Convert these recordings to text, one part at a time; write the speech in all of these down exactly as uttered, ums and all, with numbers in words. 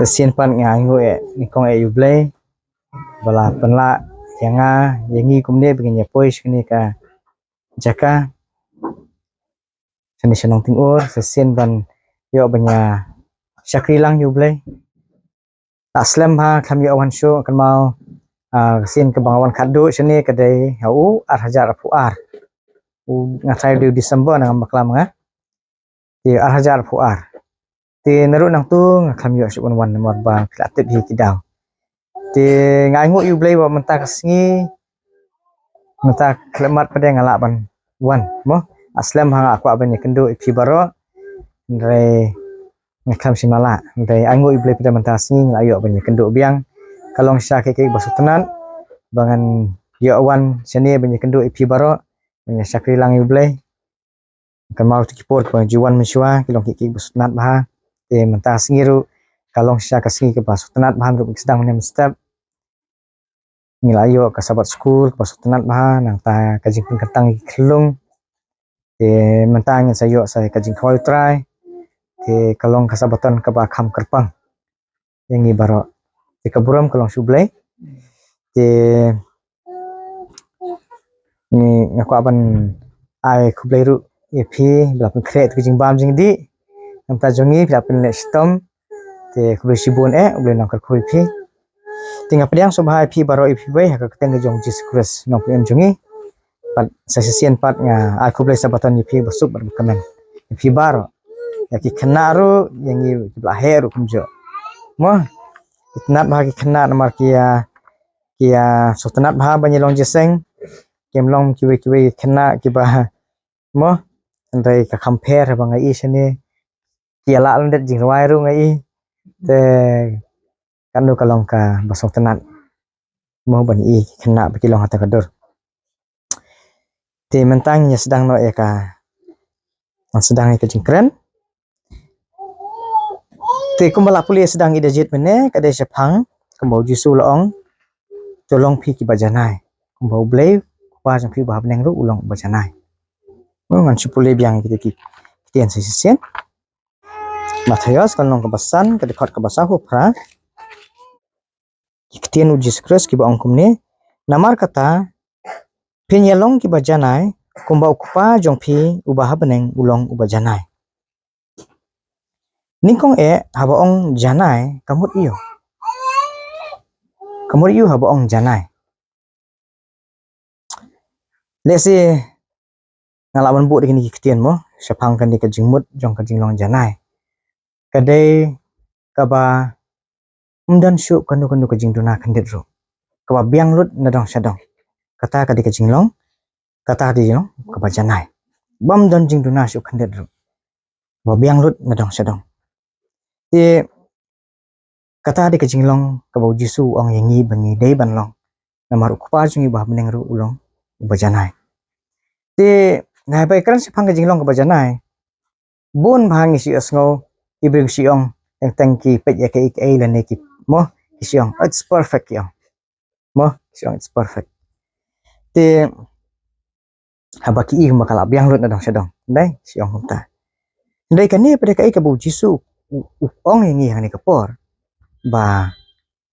Te shisien pat nga ainguh ïa i kong ïa u Blei ba la pynlah ïa nga ïa ngi kumne ba ngin ïa poi sha kane ka jaka shane sha Nongtyngur, shisien ban ïoh ban ïa shakri lang ïa u Blei. La slem bha, khlem ïoh wan shuh, kynmaw, ah, shisien kaba nga wan khatduh shane ka dei ha u ar hajar arphew ar. U, nga trai u dei u December, nangam bakla ma nga. Te ar hajar arphew ar. Te naduh nangtu nga khlem ïoh shuh ban wan namar ba phi la tip hi ki daw. Te nga ainguh ïa u Blei ba mynta ka sngi, mynta khlem mat pat de nga lah ban wan, mo. La slem ha nga kwah ban ïakynduh ïa phi baroh. Hynrei nga khlem shim la lah. Hynrei ainguh ïa u Blei pat de mynta ka sngi nga la ïoh ban ïakynduh biang. Ka long shisha ka, ka ba sngewtynnat ba ngan ïoh wan shane ban ïakynduh ïa phi baroh, ban ïa shakri lang ïa u Blei. Kynmaw ki por kiba ju wan mynshuwa ki long ki, ki ba sngewtynnat bha. Te mynta sngi ruh ka long shisha ka sngi kaba sngewtynnat bha, ruh ki sdang ne mynstep. Ngi la ïoh ka Sabbath School kaba sngewtynnat bha, nangta ka jingpynkyntang ki khyllung. Te mynta ngin sa ïoh sa ka jingkhawai U Trai. Te ka long ka Sabbaton kaba kham kyrpang ïa ngi baroh. Te ka burom ka long sha u Blei. Te ngi, nga kwah ban ai khublei ruh ïa phi ba la pynkhreh ïa ka jingbam jingdih. Nangta jong ngi phi la pynleh shitom. Te khublei shibun eh, u Blei un nang kyrkhu ïa phi. Te nga pdiang sngewbha ïa phi baroh ïa phi wei ha ka kyrteng ka jong u Jisu Khrist, Nongpynim jong ngi. Pat sa shisien pat nga ai khublei Sabbaton ïa phi basuk bad bakmen. Ïa phi baroh. Ïa ki khynnah ruh, ïa ngi kiba la heh ruh kumjuh. Mo, ki tynnat bha ki khynnah namar ki ïa, ki ïa sngewtynnat bha ban ïa long jingïaseng. Kim long kiwei kiwei ki khynnah kiba, mo, hynrei ka kham pher haba nga ïohi shane. Ki ïa lah lyndet jingrwai ruh nga ïohi. Te kano ka long kaba sngewtynnat, mo, ban ïohi ki khynnah ba ki long ha kata ka dur. Te mynta ngin ïa sdang noh ïa ka, ngan sdang ïa ka jingkren. Te kumba la pule sdang ïa da jied mynne, ka dei shaphang kumba u Jisu u la ong, to long phi kiba janai. Kumba u Blei, u Kpa jong phi uba ha bneng ruh u long uba janai. Mo, ngan shu pule biang ïa kita ki ktien sa shisien. Mathaios ka lynnong kaba san, ka dkhot kaba sawphew phra. Ki ktien u Jisu Khrist kiba ong kumne, namar kata, phin ïa long kiba janai, kumba u Kpa jong phi uba ha bneng u long uba janai. Nyngkong eh, haba ong janai, ka mut aiu? Ka mut aiu haba ong janai? Lehse nga lah ban buh da kine ki ktien, mo, shaphang kane ka jingmut jong ka jinglong janai. Ka dei kaba ym don shuh kano kano ka jingduna khyndiat ruh. Kaba biang lut na dong sha dong. Kata ka dei ka jinglong, kata ka dei ka jinglong kaba janai. Bym don jingduna shuh khyndiat ruh. Kaba biang lut na dong sha dong. Te kata dei ka jinglong kaba u Jisu u ong ïa ngi ba ngi dei ban long. Namar u Kpa jong ngi uba ha bneng ruh u long uba janai. Te nga haba kren shaphang ka jinglong kaba janai, bun bha ngi shu ïohsngew, ki briew ki shu ong, teng teng ki peit ïa kaei kaei lane ki, mo, ki shu ong, "It's perfect," ki ong. Mo, ki shu ong, "It's perfect." Te haba ki i kumba ka la biang lut na dong sha dong, hynrei shu ong kumta. Hynrei kane pat dei kaei kaba u Jisu u, u ong ïa ngi ha kane ka por, ba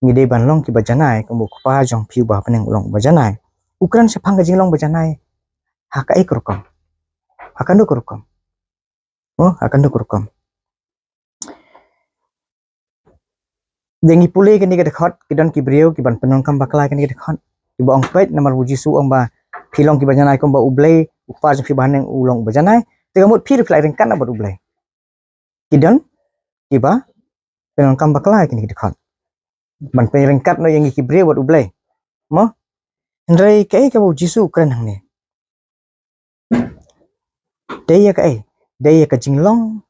ngi dei ban long kiba janai, kumba u Kpa jong phi uba ha bneng u long uba janai. U kren shaphang ka jinglong ba janai ha kaei ka rukom? Ha kano ka rukom? Oh, ha kano ka rukom? Te ngi pule kane ka dkhot, ki don ki briew kiban pyndonkam bakla ïa kane ka dkhot. Kiba ong, peit, namar u Jisu u ong ba phi long kiba janai kumba u Blei, u Kpa jong phi uba ha bneng u long uba janai. Te ka mut phi ruh phi la ryngkat noh bad u Blei. Ki don kiba pyndonkam bakla ïa kane ka dkhot ban pynryngkat noh ïa ngi ki briew bad u Blei. Mo? Hynrei kaei kaba u Jisu u kren hangne? Dei ïa kaei? Dei ïa ka jinglong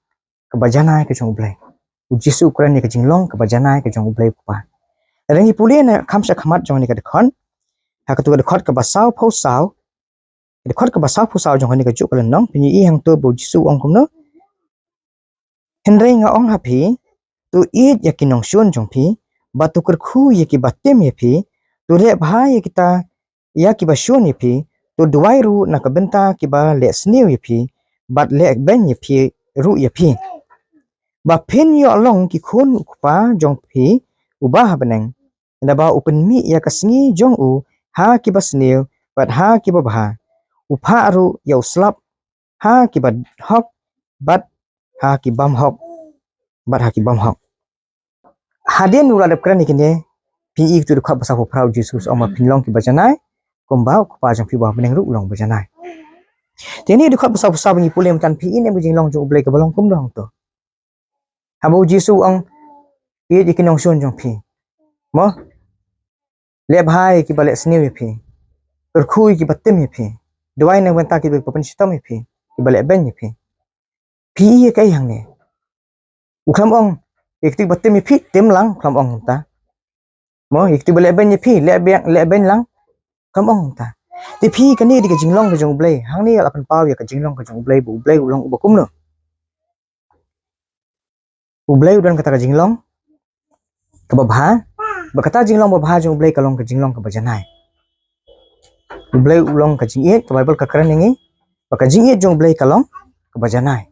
kaba janai ka jong u Blei. U Jisu u kren ïa ka jinglong kaba janai ka jong u Blei u Kpa. Lada ngi pule na kham sha khmat jong kane ka dkhot, ha katu ka dkhot kaba sawphew saw, dkhot kaba sawphew saw jong kane kajuh ka lynnong, phin ïohi hangto ba u Jisu u ong kumno? Hynrei nga ong ha phi, to ïeit ïa ki nongshun jong phi, bad to kyrkhu ïa kiba tim ïa phi, to leh bha ïa kita, ïa kiba shun ïa phi, to duwai ruh na ka bynta kiba leh sniew ïa phi, bad leh beiñ ïa phi ruh ïa phi. ba phin ïoh long ki khun u Kpa jong phi uba ha bneng. Naba u pynmih ïa ka sngi jong u ha kiba sniew bad ha kiba bha. U phah ruh ïa u slap ha kiba hok bad ha ki bym hok, bad ha ki bym hok. Hadien u la dep kren ïa kine, phi i katu dkhot ba sawphew phra, u Jisu u ong ba phin long kiba janai, kumba u Kpa jong phi uba ha bneng ruh u long ba janai. Te kane dkhot ba sawphew saw ba ngi pule mynta, phi i ne em ka jinglong jong U Blei kaba long kumno hangto? Haba u Jisu u ong, ïeit ïa ki nongshun jong phi. Mo? Leh bha ïa kiba leh sniew ïa phi. Kyrkhu ïa kiba tim ïa phi. Duwai na ka bynta kiba pynshitom ïa phi, kiba leh beiñ ïa phi. Phi i ïa kaei hangne? U khlem ong ïa kito kiba tim ïa phi, tim lang, u khlem ong kumta. Mo, ïa kito kiba leh beiñ ïa phi, leh beiñ, leh beiñ lang, u khlem ong kumta. Te phi, kane dei ka jinglong ka jong U Blei. Hangne la pynpaw ïa ka jinglong ka jong U Blei, ba U Blei u long uba kumno. U Blei u don kata ka jinglong kaba bha, ba kata ka jinglong ba bha jong U Blei ka long ka jinglong kaba janai. U Blei u long ka jingïeit, ka Baibl ka kren ïa ngi ba ka jingïeit jong U Blei ka long kaba janai.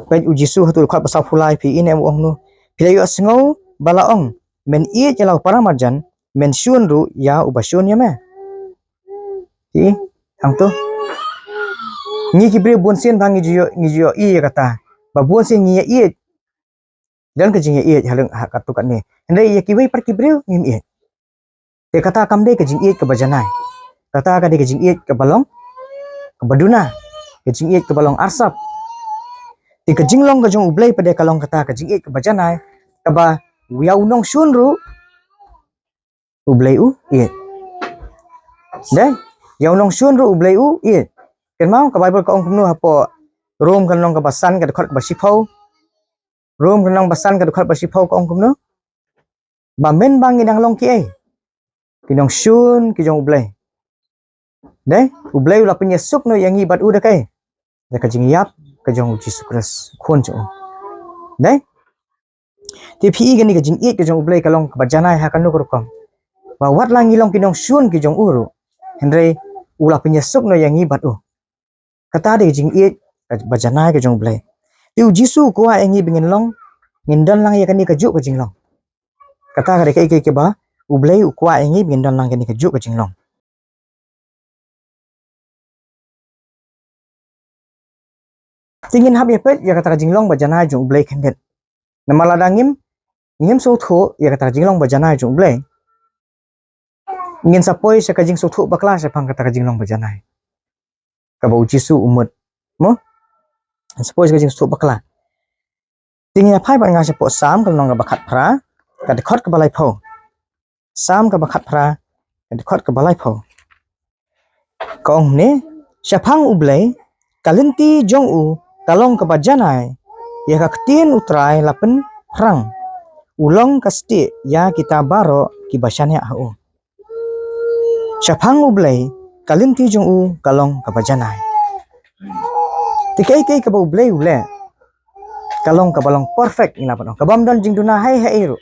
Peit u Jisu ha tu dkhot ba sawphew lai, phi i ne em u ong kumno? Phi la ïohsngew ba la ong, men ïeit ïa la u para marjan, men shun ruh ïa uba shun ïa me. Phi i, hangto. Ngi ki briew bun sien ba ngi ju ïoh, ngi ju ïohi ïa kata. Ba bun sien ngi ïa ïeit. Don ka jingïa ïeit ha lynga ha katu kane. Hynrei ïa kiwei pat ki briew ngim ïeit. Te kata kam dei ka jingïeit kaba janai. Kata ka dei ka jingïeit kaba long kaba duna, ka jingïeit kaba long arsap. Te ka jinglong ka jong U Blei pat dei ka long kata ka jingïeit kaba janai, kaba ïa u nongshun ruh U Blei u ïeit. Dei, ïa u nongshun ruh U Blei u ïeit. Kynmaw, ka Baibl ka ong kumno hapoh Rom ka lynnong kaba san ka dkhot kaba shiphew. Rom ka lynnong ba san ka dkhot ba shiphew ka ong kumno? Ba mynba ngi dang long kiei? Ki nongshun ki jong U Blei. Dei, U Blei u la pynïasuk noh ïa ngi bad u da kaei? Da ka jingïap ka jong U Jisu Khrist, u Khun jong u. Dei? Te phi i, kane ka jingïeit ka jong U Blei ka long kaba janai ha kano ka rukom? Ba wat la ngi long ki nongshun ki jong u ruh, hynrei u la pynïasuk noh ïa ngi bad u. Kata dei ka jingïeit kaba janai ka jong U Blei. Te U Jisu u kwah ïa ngi ba ngin long, ngin don lang ïa kane kajuh ka jinglong. Kata ka dei kaei kaei kaba U Blei u kwah ïa ngi ba ngin don lang kane kajuh ka jinglong. Te ngin hap ïa peit ïa kata ka jinglong ba janai jong U Blei khyndiat. Namar lada ngim, ngim sngewthuh ïa kata ka jinglong ba janai jong U Blei, ngin sa poi sha ka jingsngewthuh bakla shaphang kata ka jinglong ba janai kaba U Jisu u mut. Mo? Ngin sa poi sha ka jingsngewthuh bakla. Te ngin ïa phai bad nga shapoh Salm ka lynnong kaba khatphra, ka dkhot kaba laiphew. Salm kaba khatphra, ka dkhot kaba laiphew. Ka ong kumne, shaphang U Blei, ka lynti jong u ka long kaba janai, ïa ka ktien U Trai la pynphrang. U long ka stieh ïa kita baroh kiba shaniah ha u. Shaphang U Blei, ka lynti jong u ka long kaba janai. Te kaei kaei kaba U Blei u leh, ka long kaba long perfect, ngi lah ban ong, ka bym don jingduna haei haei ruh.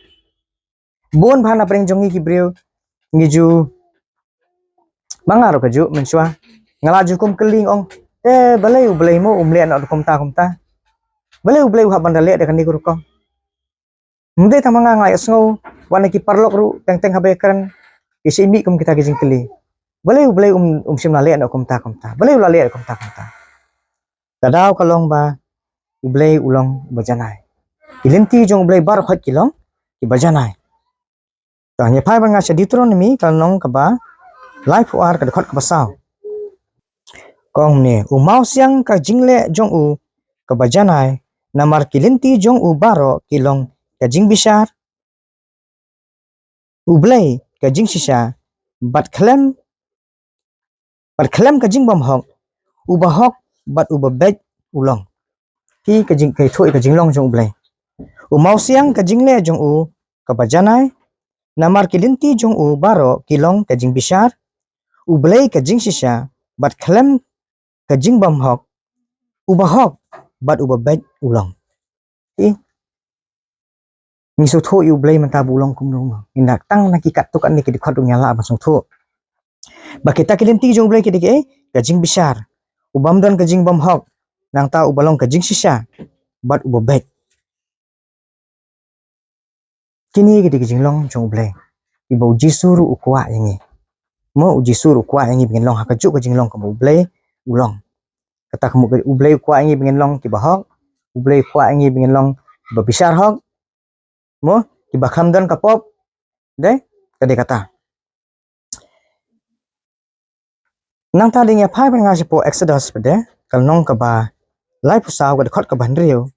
Bun bha na pdeng jong ngi ki briew, ngi ju, ma nga ruh kajuh mynshuwa, nga la ju kum kylli, nga ong, te balei U Blei mo um leh noh kumta kumta? Balei U Blei u hap ban da leh da kane ka rukom? Ym dei tang ma nga, nga ïohsngew wat na ki paralok ruh teng teng haba ïakren, ki shait mih kum kita ki jingkylli. Balei U Blei um, um shym la leh noh kumta kumta? Balei u la leh kumta kumta? Ka daw ka long ba U Blei u long uba janai. Ki lynti jong U Blei baroh khoit ki long kiba janai. To ngin ïa phai bad nga sha Deuteronomi ka lynnong kaba laiphew ar, ka dkhot kaba saw. Ka ong kumne, u mawsiang ka jingleh jong u kaba janai, namar ki lynti jong u baroh ki long ka jingbishar. U Blei ka jingshisha, bad khlem, bad khlem ka jingbymhok, uba hok bad uba beit u long. Phi, ka jing, ka ïathuh ïa ka jinglong jong U Blei. U mawsiang ka jingleh jong u kaba janai, namar ki lynti jong u baroh ki long ka jingbishar. U Blei ka jingshisha, bad khlem ka jingbymhok, uba hok bad uba beit u long. Phi, ngi sngewthuh ïa U Blei mynta ba u long kumno kumno? Ngin da tang na ki katto katne ki dkhot ruh ngi lah ban sngewthuh ba kita ki lynti jong U Blei ki dei kiei? Ka jingbishar, u bym don ka jingbymhok, nangta uba long ka jingshisha. bad uba beit. Kine ki dei ki jinglong jong U Blei kiba U Jisu ruh u kwah ïa ngi. Mo, U Jisu ruh u kwah ïa ngi ba ngin long ha kajuh ka jinglong kaba U Blei u long. Kata ka mut U Blei u kwah ïa ngi ba ngin long kiba hok, U Blei u kwah ïa ngi ba ngin long kiba bishar hok. Mo, kiba khlem don ka pop. Dei, ka dei kata. Nangta dei ngi ïa phai ban nga shapoh Exodus pat de, ka lynnong kaba laiphew saw, ka dkhot kaba hynriew.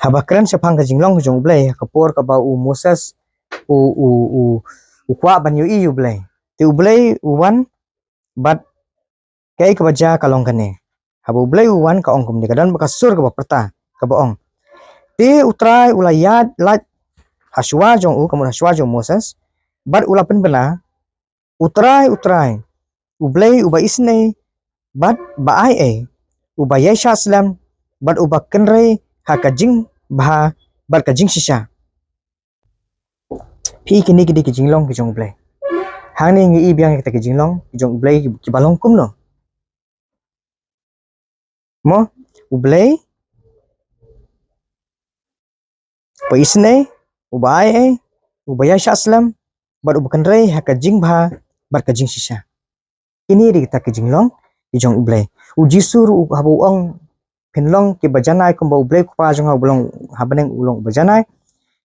Haba kren shaphang ka jinglong ka jong U Blei, ka por kaba u Moses u, u, u, u kwah ban ïohi ïa U Blei. Te U Blei u wan bad kaei kaba jia ka long kane. Haba U Blei u wan, ka ong kumne, ka don bad ka sur kaba pyrta, kaba ong: Te U Trai u la ïaid lait ha shuwa jong u, ka mut ha shuwa jong u Moses, bad u la pynbna: U Trai, U Trai, U Blei uba isynei bad ba ai ei, uba ïaishah slem bad uba kynrei ha ka jingbha bad ka jingshisha. Phi, kine ki dei ki jinglong ki jong U Blei. Hangne ngi i biang ïa kita ki jinglong ki jong U Blei kiba long kumno. Mo, U Blei uba isynei, uba ai ei, uba ïaishah slem bad uba kynrei ha ka jingbha bad ka jingshisha. Kine dei kita ki jinglong ki jong U Blei. U Jisu ruh haba u ong, phin long kiba janai kumba U Blei U Kpa jong nga uba long ha bneng u long uba janai,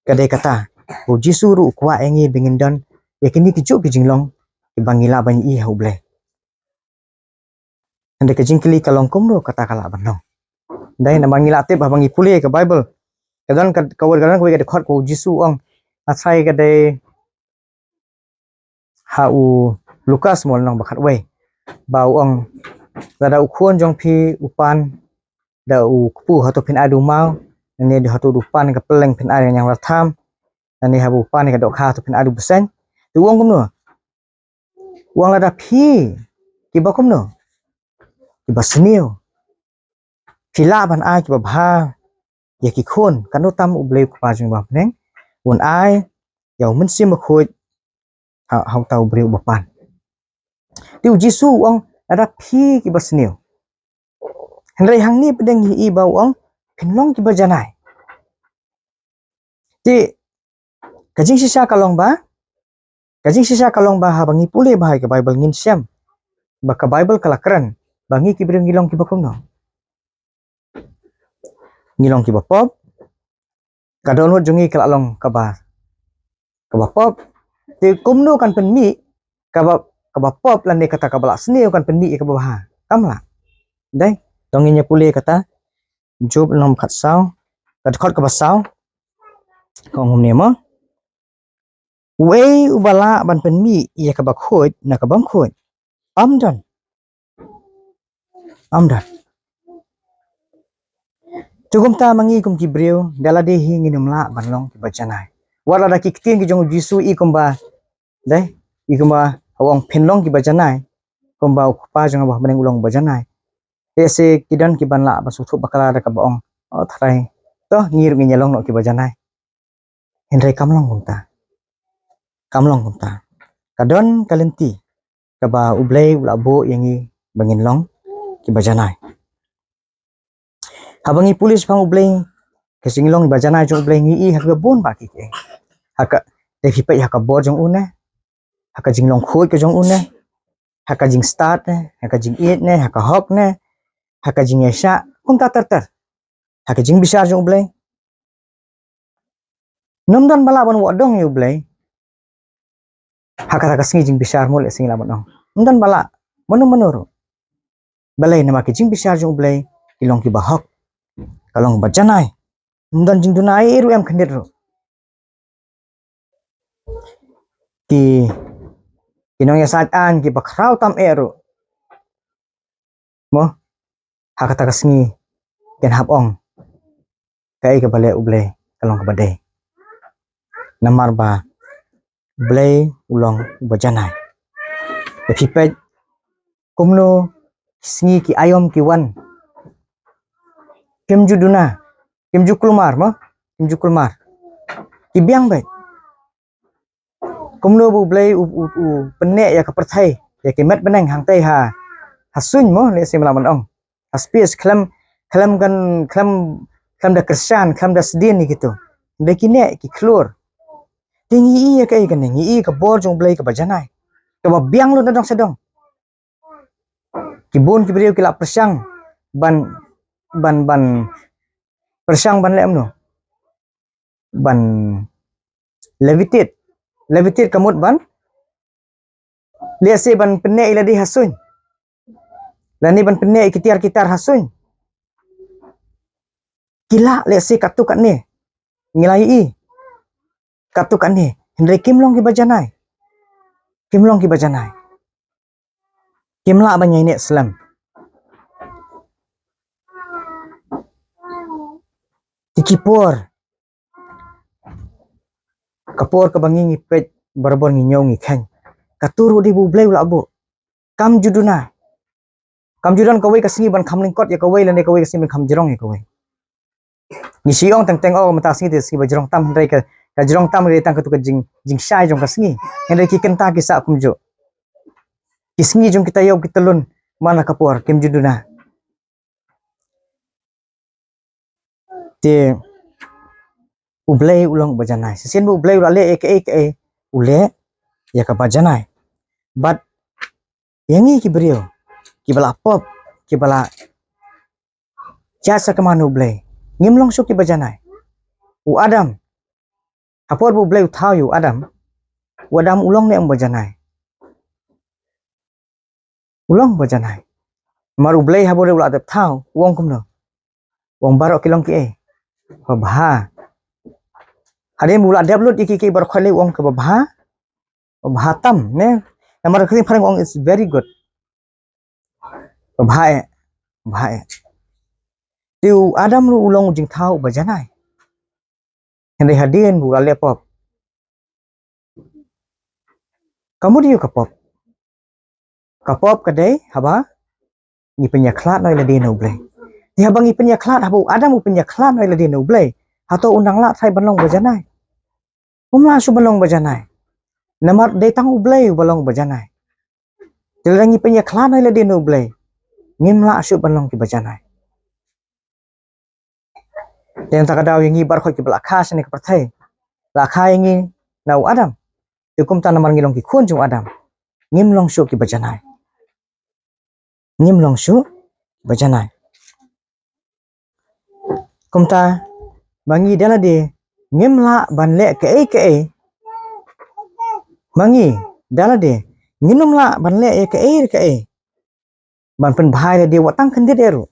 ka dei kata. U Jisu ruh u kwah ïa ngi ba ngin don ïa kine kijuh ki jinglong kiba ngi lah ban ïohi ha U Blei. Hynrei ka jingkylli ka long, kumno kata ka lah ban long? Dei, namar ngi la tip haba ngi pule ka Baibl, ka don ka, ka wad, ka don kawei ka dkhot kaba U Jisu u ong, nga tharai ka dei ha u Lukas mo, lynnong ba khatwei, ba u ong, lada u khun jong phi u pan da u kpu, hato phin ai da u maw? Lane hato da u pan ka pylleng phin ai da ka ñianglartham? Lane haba u pan ka dohkha, hato phin ai da u bseiñ? Te u ong kumno? U ong, lada phi kiba kumno? Kiba sniew, phi lah ban ai kiba bha ïa ki khun, katno tam U Blei U Kpa jong ngi uba ha bneng un ai ïa U Mynsiem Bakhuid ha, ha uta u briew uba pan. Te U Jisu u ong, lada phi kiba sniew. Hynrei hangne pat de ngi i ba u ong, phin long kiba janai. Te ka jingshisha ka long ba, ka jingshisha ka long ba haba ngi pule bha ïa ka Baibl ngin shem ba ka Baibl ka la kren ba ngi ki briew ngi long kiba kumno? Ngi long kiba pop. Ka dohnud jong ngi ka la long kaba, kaba pop. Te kumno kan pynmih kaba, kaba pop lane kata kaba la sniew kan pynmih ïa kaba bha? Kam lah. Dei, to ngin ïa pule kata Job lynnong ba khatsaw, ka dkhot kaba saw. Ka ong kumne mo: Uei uba lah ban pynmih ïa kaba khuid na ka bym khuid? Ym don. Ym don. Te kumta ma ngi kum ki briew, da lade hi ngin ym lah ban long kiba janai. Wat lada ki ktien ki jong U Jisu i kumba, dei, i kumba u ong phin long kiba janai, kumba U Kpa jong nga uba ha bneng u long uba janai. Te se ki don kiban lah ban sngewthuh bakla da kaba ong, o trai, to ngi ruh ngin ïa long noh kiba janai. Hynrei kam long kumta. Kam long kumta. Ka don ka lynti kaba U Blei u la buh ïa ngi ba ngin long kiba janai. Haba ngi pule shaphang U Blei, ka jinglong ba janai jong U Blei ngi i ha kaba bun bah ki, ki. Ha ka, te phi peit ha ka bor jong u ne, ha ka jinglong khuid ka jong u ne, ha ka jingstad ne, ha ka jingïeit ne, ha ka hok ne, ha ka jingïaishah, kumta ter ter. Ha ka jingbishar jong U Blei. Ym don ba lah ban wad dong ïa U Blei ha kata ka sngi jingbishar, mo, lehse ngi lah ban ong. Ym don ba lah mano mano ruh. Balei? Namar ki jingbishar jong U Blei ki long kiba hok, ka long ba janai. Ym don jingduna ei ruh em khyndiat ruh. Ki, ki nongïasaid aiñ kiba khraw tam eh ruh, mo, ha kata ka sngi kin hap ong kaei kaba leh U Blei ka long kaba dei. Namar ba U Blei u long uba janai. Te phi peit kumno ki sngi ki aïom ki wan. Kim ju duna, kim ju kulmar, mo, kim ju kulmar. Ki biang beit. Kumno ba U Blei u, u, u pynneh ïa ka pyrthei, ïa ki met bneng hangtei ha, ha suiñ, mo, lehse me lah ban ong. Ha space, khlem, khlem kan, khlem khlem da kyrshan, khlem da sdien ïa kito. Hynrei ki neh, ki khlur. Te ngi i ïa kaei kane, ngi i ka bor jong U Blei kaba janai, kaba biang lut na dong sha dong. Ki bun ki briew ki la pyrshang ban, ban, ban pyrshang ban leh kumno, ban levitate. Levitate ka mut ban, lehse ban pynneh ïa lade ha suiñ, lane ban pynneh ïa ki tiar ki tar ha suiñ. Ki lah lehse katto katne, ngi la ïohi, katto katne, hynrei kim long kiba janai. Kim long kiba janai. Kim lah ban ïaineh slem. Te ki por, ka por kaba ngi, ngi peit barabor, ngi ñiew, ngi kheiñ, kato ruh dei ba U Blei u la buh. Kam ju duna. Kam ju don kawei ka sngi ban kham lyngkot ïa kawei, lane kawei ka sngi ban kham jrong ïa kawei. Ngi shu ong teng teng, oh, mynta sngi te sngi ba jrong tam, hynrei ka, ka jrong tam dei tang katto ka jing, jingshai jong ka sngi. Hynrei ki kynta ki sah kumjuh. Ki sngi jong ki taïew ki tyllun, man la ka por, kim ju duna. Te U Blei u long uba janai. Shisien ba U Blei u la leh ïa kaei kaei, u leh ïa kaba janai. Bad ïa ngi ki briew kiba la pop, kiba la ïaid sakma na U Blei, ngim long shuh kiba janai. U Adam, ha por ba U Blei u thaw ïa u Adam, u Adam u long ne em uba janai? U long uba janai. Namar U Blei haba u la dep thaw, u ong kumno? U ong baroh ki long kiei? Babha. Hadien ba u la dep lut ïa kiei kiei baroh khoit lei, u ong ka babha. Babha tam, ne? Namar ka ktien phareng u ong it's very good. Babha eh, babha eh. Te u Adam ruh u long u jingthaw uba janai. Hynrei hadien ba u la leh pop, ka mut aïu ka pop? Ka pop ka dei haba ngi pynïakhlad noh ïa lade na U Blei. Te haba ngi pynïakhlad, haba u Adam u pynïakhlad noh ïa lade na U Blei, hato un dang lah trai ban long uba janai? Um lah shuh ban long uba janai. Namar dei tang U Blei uba long uba janai. Te lada ngi pynïakhlad noh ïa lade na U Blei, ngim lah shuh ban long kiba janai. Te nangta ka daw ïa ngi baroh khoit kiba la kha shane ka pyrthei, la kha ïa ngi na u Adam. Te kumta namar ngi long ki khun jong u Adam, ngim long shuh kiba janai. Ngim long shuh kiba janai. Kumta ma ngi da lade ngim lah ban leh kaei kaei. Ma ngi da lade ngin ym lah ban leh ïa kaei kaei ban pynbha ïa lade wat tang khyndiat ruh.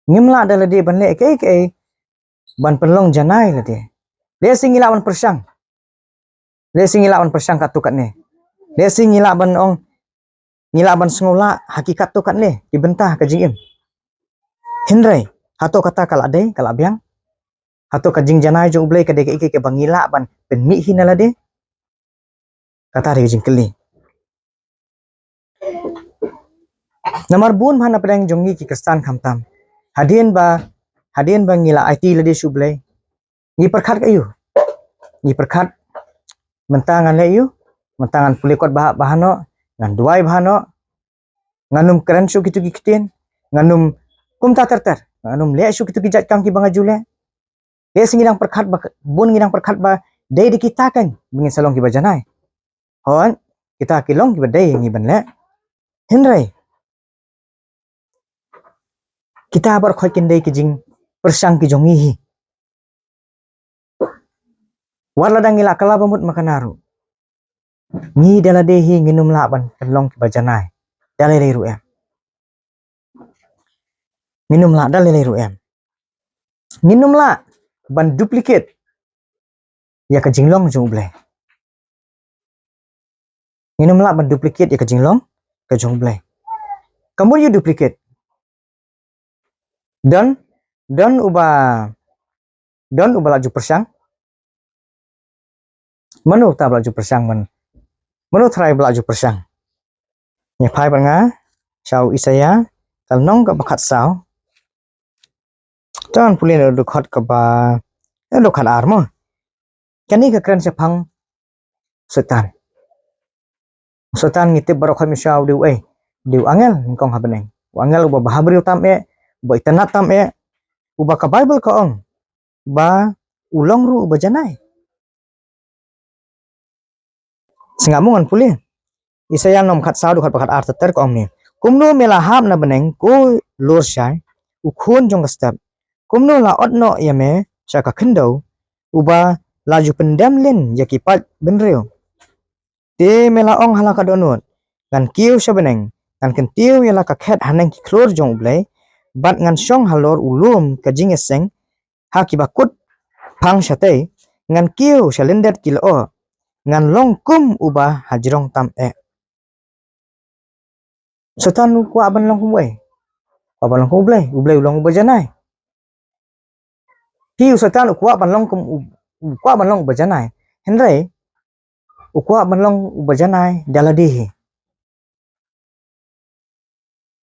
Ngim lah da lade ban leh kaei kaei ban pynlong janai ïa lade. Lehse ngi lah ban pyrshang. Lehse ngi lah ban pyrshang katto katne. Lehse ngi lah ban ong, ngi lah ban sngewlah ha ki katto katne ki bynta ka jingim. Hynrei hato kata ka la dei, ka la biang? Hato ka jingjanai jong U Blei ka dei kaei kaei kaba ngi lah ban pynmih hi na lade? Kata dei ka jingkylli. Namar bun bha na pdeng jong ngi ki Khristan khamtam, hadien ba, hadien ba ngi la aiti lade sha U Blei, ngi pyrkhat ka aïu? Ngi pyrkhat, mynta ngan leh aïu? Mynta ngan pule kot bha, bha noh, ngan duwai bha noh, ngan ym kren shuh kito ki ktien, ngan ym kumta ter ter, ngan ym leh shuh kito ki jait kam kiba nga ju leh. Lehse ngi dang pyrkhat ba, bun ngi dang pyrkhat ba dei da kita kan ba ngin sa long kiba janai. Hooid, kita ki long kiba dei ngi ban leh. Hynrei kita baroh khoit kin dei ki jingpyrshang ki jong ngi hi. Wat lada ngi la kylla ba mut ma kane ruh, ngi da lade hi ngin ym lah ban pynlong kiba janai da lei lei ruh em. Ngin ym lah da lei lei ruh em. Ngin ym lah ban duplicate ïa ka jinglong jong U Blei. Ngin ym lah ban duplicate ïa ka jinglong ka jong U Blei. Ka mut aïu duplicate? Don, don uba, don uba la ju pyrshang? Mano uta ba la ju pyrshang man? Mano u trai ba la ju pyrshang? Ngi phai bad nga sha u Isaïah ka lynnong kaba khatsaw. Te ngan pule na u dkhot kaba, na u dkhot ar mo. Kane ka kren shaphang Soitan. Soitan ngi tip baroh khoit mynshwa u dei uei? U dei u angel nyngkong ha bneng. U angel uba bhabriew tam eh, uba itynnad tam eh, uba ka Baibl ka ong ba u long ruh uba janai. Sngap mo ngan pule. Isaïah lynnong khatsaw dkhot ba khatar ter ka ong ne. Kumno me la hap na bneng ko lur shai, u khun jong ka step. Kumno la ot noh ïa me sha ka khyndew, uba la ju pyndem lin ïa ki paid bynriew. Te me la ong ha la ka dohnud, ngan kiew sha bneng, ngan kyntiew ïa la ka khet haneng ki khlur jong U Blei, bad ngan shong halor u lum ka jingïaseng, ha kiba kut phang shatei, ngan kiew sha lyndet ki lyoh, ngan long kum uba hajrong tam eh. Soitan u kwah ban long kum uei? Kwah ban long kum U Blei, U Blei u long uba janai. Hi u Soitan u kwah ban long kum u, u kwah ban long uba janai. Hynrei u kwah ban long uba janai da lade hi.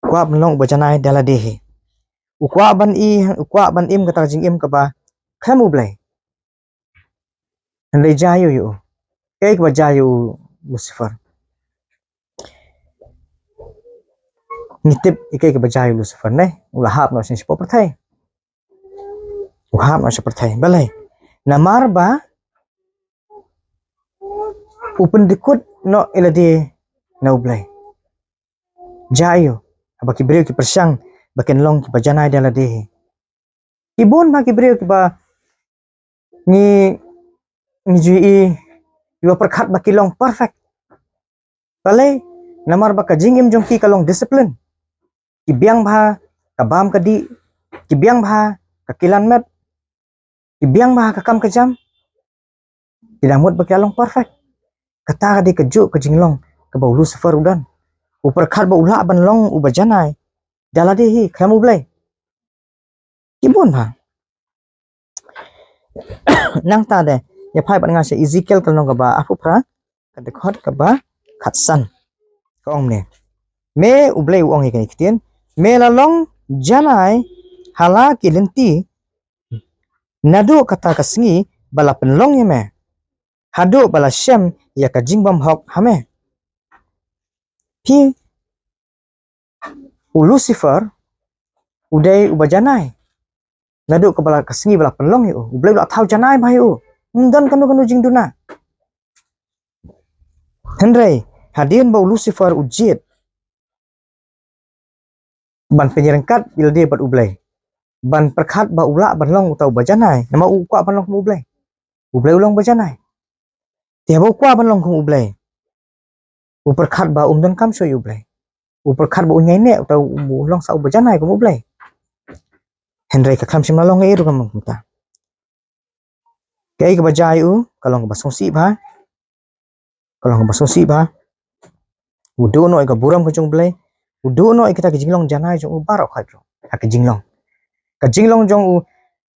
U kwah ban long uba janai da lade hi. U kwah ban i, u kwah ban im kata ka jingim kaba khlem U Blei. Hynrei jia ïa u, ïa u. Kaei kaba jia ïa u Lucifer? Ngi tip ïa kaei kaba jia ïa u Lucifer ne? U la hap noh sha pyrthei. U hap noh sha pyrthei. Balei? Namar ba u pyndykut noh ïa lade na U Blei. Jia ïa u, haba ki briew ki pyrshang ba kin long kiba janai da lade hi. Ki bun bha ki briew kiba ngi, ngi ju i, kiba pyrkhat ba ki long perfect. Balei? Namar ba ka jingim jong ki ka long discipline. Ki biang bha ka bam ka dih, ki biang bha ka kilan met, ki biang bha ka kam ka jam. Ki dang mut ba ki long perfect. Kata ka dei kajuh ka jinglong kaba u Lucifer u don. U pyrkhat ba u lah ban long uba janai da lade hi khlem U Blei. Ki bun bha. Nangta de, ïa phai bad nga sha Ezekiel ka lynnong kaba arphew phra, ka dkhot kaba khatsan. Ka ong ne. Me U Blei u ong ïa kane ka ktien, me la long janai ha la ki lynti, naduh kata ka sngi ba la pynlong ïa me, haduh ba la shem ïa ka jingbymhok ha me. Phi, u Lucifer u dei uba janai. Naduh kaba la ka sngi ba la pynlong ïa u, U Blei u la thaw janai bha ïa u. Ym don kano kano jingduna. Hynrei hadien ba u Lucifer u jied ban pynïaryngkat ïa lade bad U Blei, ban pyrkhat ba u lah ban long uta uba janai, namar u kwah ban long kum U Blei. U Blei u long uba janai. Te haba u kwah ban long kum U Blei, u pyrkhat ba um donkam shuh ïa U Blei. U pyrkhat ba un ïaineh uta u long sa uba janai kum U Blei. Hynrei ka khlem shym la long ei ruh ka long kumta. Kaei kaba jia ïa u ka long kaba sngewsih bha. Ka long kaba sngewsih bha. U duh noh ïa ka burom ka jong U Blei. U duh noh ïa kita ki jinglong janai jong u baroh khoit ruh. Ha ka jinglong, ka jinglong jong u,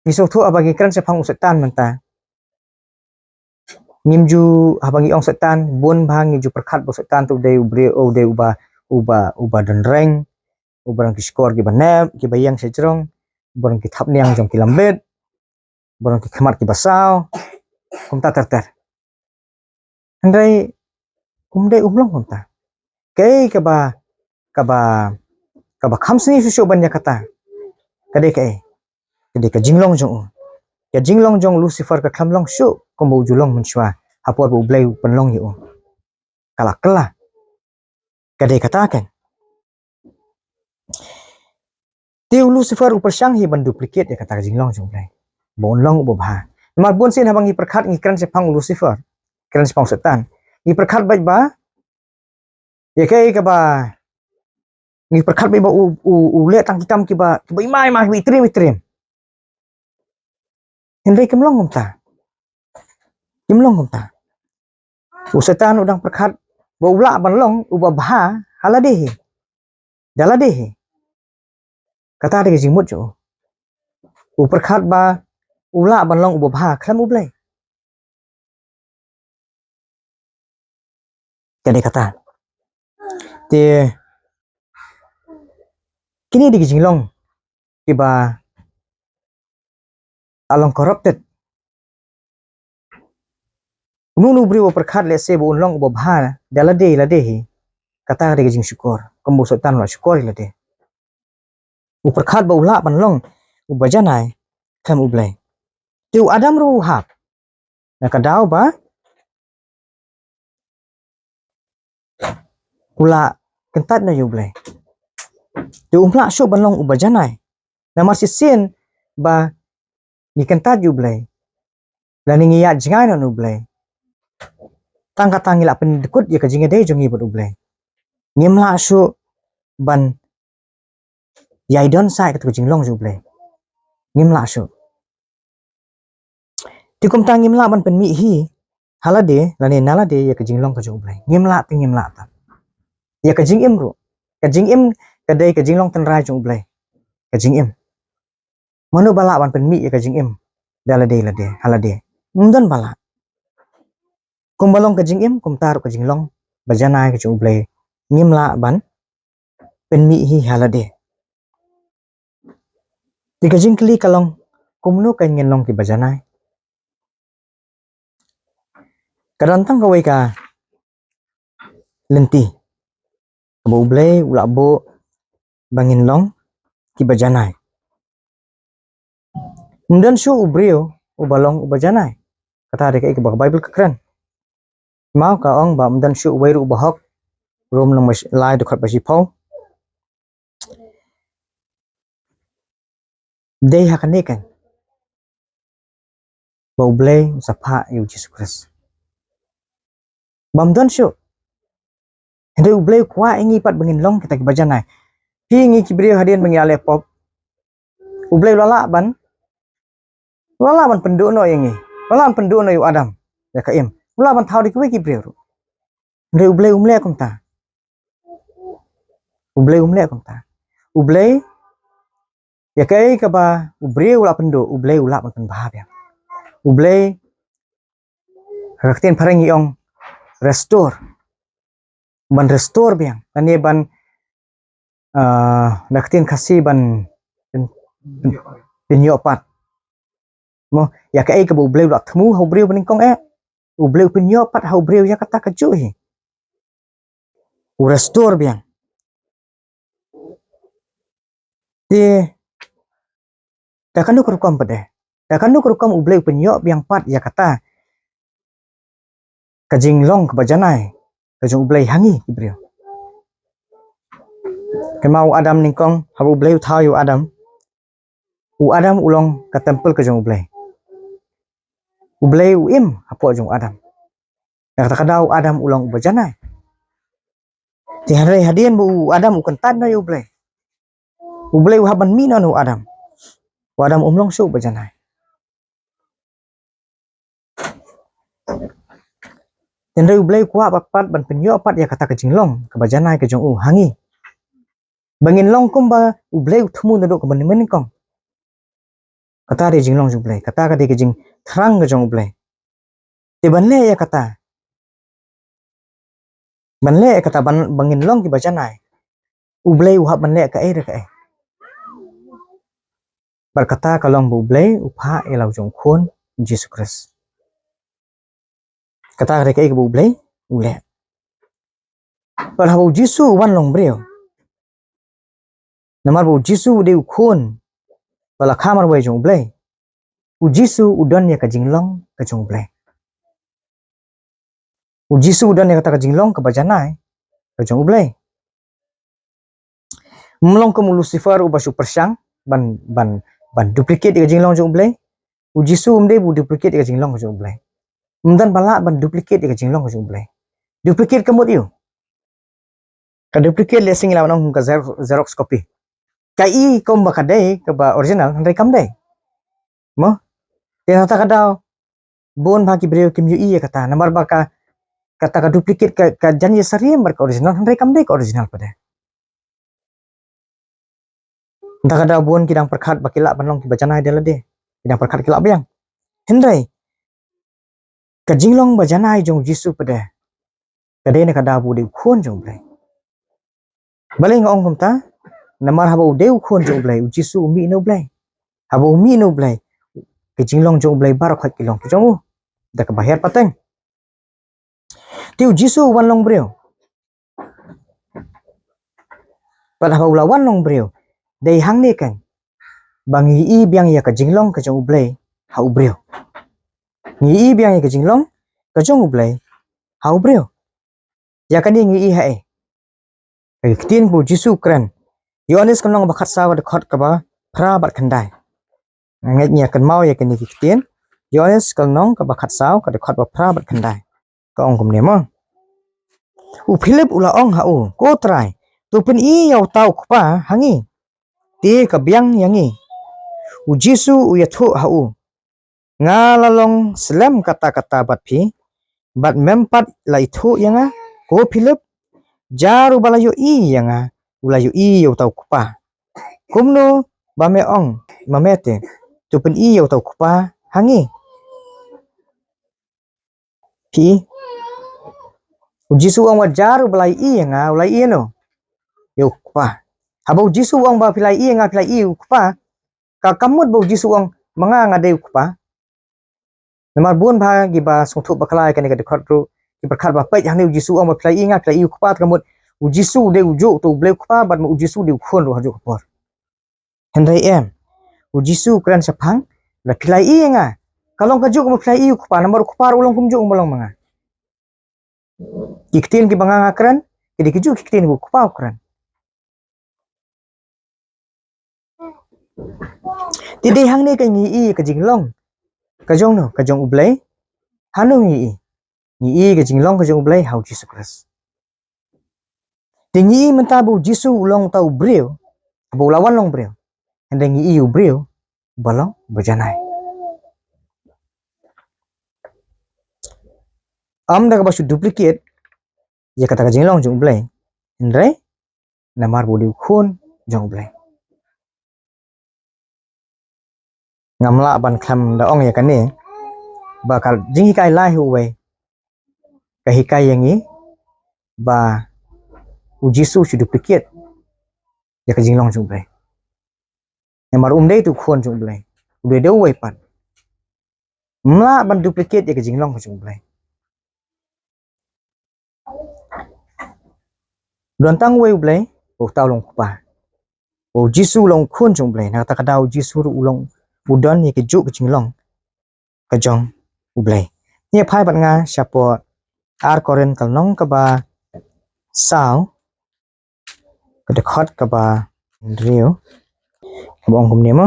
ngi sngewthuh haba ngi kren shaphang u Soitan mynta. Ngim ju, haba ngi ong Soitan, bun bha ngi ju pyrkhat ba u Soitan te u dei u briew, u dei uba, uba, uba don reng, uba don ki shkor kiba nep, kiba ïeng shajrong, uba don ki thapniang jong ki lambit, uba don ki khmat kiba saw, kumta ter ter. Hynrei um dei, um long kumta. Kaei kaba, kaba, kaba kham sniew shuh shuh ban ïa kata, ka dei kaei? Ka dei ka jinglong jong u. Ka jinglong jong u Lucifer ka khlem long shuh kumba u ju long mynshuwa, ha por ba U Blei u pynlong ïa u. Ka la kylla. Ka dei kata kan. Te u Lucifer u pyrshang hi ban duplicate ïa kata ka jinglong jong U Blei, ba un long uba bha. Namar bun sien haba ngi pyrkhat, ngi kren shaphang u Lucifer, kren shaphang u Soitan, ngi pyrkhat beit ba ïa kaei kaba, ngi pyrkhat beit ba u, u, u leh tang ki kam kiba, kiba ima ima, kiba itriem itriem. Hynrei kim long kumta. Kim long kumta. U Soitan u dang pyrkhat ba u lah ban long uba bha ha lade hi, da lade hi. Kata dei ka jingmut jong u. U pyrkhat ba u lah ban long uba bha khlem U Blei. Ka dei kata. Te kine dei ki jinglong kiba long corrupted. Uno uno u briew u pyrkhat lehse ba un long uba bha da lade lade hi, kata ka dei ka jingshukor, kumba u Soitan u la shukor ïa lade. U pyrkhat ba u lah ban long uba janai khlem U Blei. Te u Adam ruh u hap na ka daw ba u la kyntait noh ïa U Blei. Te um lah shuh ban long uba janai. Namar shisien ba ngi kyntait ïa U Blei, lane ngi ïaid jngai noh na U Blei, tang kata ngi la pyndkut ïa ka jingïadei jong ngi bad U Blei. Ngim lah shuh ban ïai don sa ïa kata ka jinglong jong U Blei. Ngim lah shuh. Te kumta ngim lah ban pynmih hi ha lade lane na lade ïa ka jinglong ka jong U Blei. Ngim lah te ngim lah ta. Ïa ka jingim ruh. Ka jingim ka dei ka jinglong tynrai jong U Blei. Ka jingim. Mano ba lah ban pynmih ïa ka jingim da lade lade ha lade? Ym don ba lah. Kumba long ka jingim, kumta ruh ka jinglong ba janai ka jong U Blei ngim lah ban pynmih hi ha lade. Te ka jingkylli ka long, kumno kan ngin long kiba janai? Ka don tang kawei ka lynti kaba U Blei u la buh ba ngin long kiba janai. Ym don shuh u briew uba long uba janai. Kata dei kaei kaba ka Baibl ka kren. Mo, ka ong ba ym don shuh uwei ruh uba hok. Rom lynnong ba shi-, lai dkhot ba shiphew. Dei ha kane kan ba U Blei u sa phah ïa U Jisu Khrist. Bym don shuh. Hynrei U Blei u kwah ïa ngi pat ba ngin long kita kiba janai. Phi, ngi ki briew hadien ba ngi la leh pop, U Blei u la lah ban, u la lah ban pynduh noh ïa ngi. U la lah ban pynduh noh ïa u Adam, ïa ka Im. U la lah ban thaw da kiwei ki briew ruh. Hynrei U Blei um leh kumta. U Blei um leh kumta. U Blei, ïa kaei kaba u briew u la pynduh, U Blei u lah ban pynbha biang. U Blei, ha ka ktien phareng ngi ong restore. Ban restore biang. Lane ban, ah, na ka ktien Khasi ban pyn-, pyn-, pynïoh pat. Mo, ïa kaei kaba U Blei u la thmu ha u briew ba nyngkong eh, U Blei u pynïoh pat ha u briew ïa kata kajuh hi. U restore biang. Te da kano ka rukom pat de? Da kano ka rukom U Blei u pynïoh biang pat ïa kata ka jinglong kaba janai ka jong U Blei ha ngi ki briew? Kynmaw u Adam nyngkong, haba U Blei u thaw ïa u Adam, u Adam u long ka temple ka jong U Blei. U Blei u im hapoh jong u Adam. Na kata ka daw u Adam u long uba janai. Te hynrei hadien ba u Adam u kyntait noh ïa U Blei, U Blei u hap ban mih noh na u Adam. U Adam um long shuh uba janai. Hynrei U Blei u kwah pat, pat ban pynïoh pat ïa kata ka jinglong kaba janai ka jong u ha ngi. Ba ngin long kumba U Blei u thmu naduh kaba mynnyngkong. Kata dei jinglong jong U Blei, kata ka dei ka jingthrang ka jong U Blei. Te ban leh ïa kata, ban leh ïa kata ban, ba ngin long kiba janai, U Blei u hap ban leh kaei re kaei. Bad kata ka long ba U Blei u phah ïa la u jong u khun, U Jisu Khrist. Kata ka dei kaei kaba U Blei u leh. Bad haba U Jisu u wan long briew, namar ba U Jisu u dei u khun ba la kha marwei jong U Blei, U Jisu u don ïa ka jinglong ka jong U Blei. U Jisu u don ïa kata ka jinglong kaba janai ka jong U Blei. Ym long kum u Lucifer uba shu pyrshang ban, ban, ban duplicate ïa ka jinglong jong U Blei. U Jisu um dei ba u duplicate ïa ka jinglong ka jong U Blei. Ym don ba lah ban duplicate ïa ka jinglong ka jong U Blei. Duplicate ka mut aiu? Ka duplicate lehse ngi lah ban ong ka xerox, xerox copy. Ka i kumba ka dei kaba original, hynrei kam dei. Mo? Te na kata ka daw bun bha ki briew kim ïohi ïa kata, namar ba ka, kata ka duplicate ka, ka jan ïasyriem bad ka original, hynrei kam dei ka original pat de. Na kata ka daw bun ki dang pyrkhat ba ki lah ban long kiba janai da lade. Ki dang pyrkhat ki lah biang. Hynrei ka jinglong ba janai jong U Jisu pat de, ka dei na ka daw ba u dei u khun jong U Blei. Balei nga ong kumta? Namar haba u dei u khun jong U Blei, U Jisu u mih na U Blei. Haba u mih na U Blei, ka jinglong jong U Blei baroh khoit ki long ki jong u da kaba her pateng. Te U Jisu u wan long briew. Bad haba u la wan long briew, dei hangne kan ba ngi ïohi biang ïa ka jinglong ka jong U Blei ha u briew. Ngi ïohi biang ïa ka jinglong ka jong U Blei ha u briew. Ïa kane ngi ïohi ha ei? Ka ktien ba U Jisu u kren. Ïoannis ka lynnong ba khatsaw ka dkhot kaba phra bad khyndai. Nga ngeit ngi ïa kynmaw ïa kine ki ktien. Ïoannis ka lynnong kaba khatsaw ka dkhot ba phra bad khyndai. Ka ong kumne mo. U Philip u la ong ha u, "Ko Trai, to pyni ïa uta u Kpa ha ngi, te ka biang ïa ngi." U Jisu u ïathuh ha u, "Nga la long slem katta katta bad phi, bad mem pat la ithuh ïa nga, ko Philip? Jar uba la ïohi ïa nga, u la ïohi ïa uta u Kpa. Kumno ba me ong ma me te, to pyni ïa uta u Kpa ha ngi?" Phi, U Jisu u ong ba jar uba la ïohi ïa nga, u la ïohi ïa no? Ïa u Kpa. Haba U Jisu u ong ba phi la ïohi ïa nga, phi la ïohi ïa u Kpa, ka, ka mut ba U Jisu u ong ma nga nga dei u Kpa? Namar bun bha kiba sngewthuh bakla ïa kane ka dkhot ruh, ki pyrkhat ba peit hangne U Jisu u ong ba phi la ïohi ïa nga, phi la ïohi ïa u Kpa, te ka mut U Jisu u dei u juh, uto U Blei u Kpa, bad ma U Jisu u dei u Khun ruh ha juh ka por. Hynrei em. U Jisu u kren shaphang, la phi la ïohi ïa nga. Ka long ka juh kumba phi la ïohi ïa u Kpa, namar u Kpa ruh u long kumjuh kumba long ma nga. Ki ktien kiba nga nga kren, ki dei ki juh ki ktien ba u Kpa u kren. Te dei hangne ka ngi ïohi ka jinglong ka jong no, ka jong U Blei. Hano ngi ïohi? Ngi ïohi ka jinglong ka jong U Blei ha U Jisu Khrist. Te ngi ïohi mynta ba U Jisu u long uta u briew, ba u la wan long briew. Hynrei ngi ïohi u briew ba long ba janai. Ym da kaba shu duplicate ïa kata ka jinglong jong U Blei, hynrei namar ba u dei u Khun jong U Blei. Ngam lah ban khlem da ong ïa kane, ba ka jinghikai lai ha uwei ka hikai ïa ngi ba U Jisu u shu duplicate ïa ka jinglong jong U Blei. Namar um dei te u Khun jong U Blei, u dei da uwei pat. Ym lah ban duplicate ïa ka jinglong ka jong U Blei. Don tang uwei U Blei, ba uta u long u Kpa. Ba U Jisu u long u Khun jong U Blei, na kata ka daw U Jisu ruh u long, u don ïa ki juh ki jinglong ka jong U Blei. Ngi phai bad nga shapoh Ar Korinth ka lynnong kaba saw, ka dkhot kaba hynriew, kaba ong kumne mo.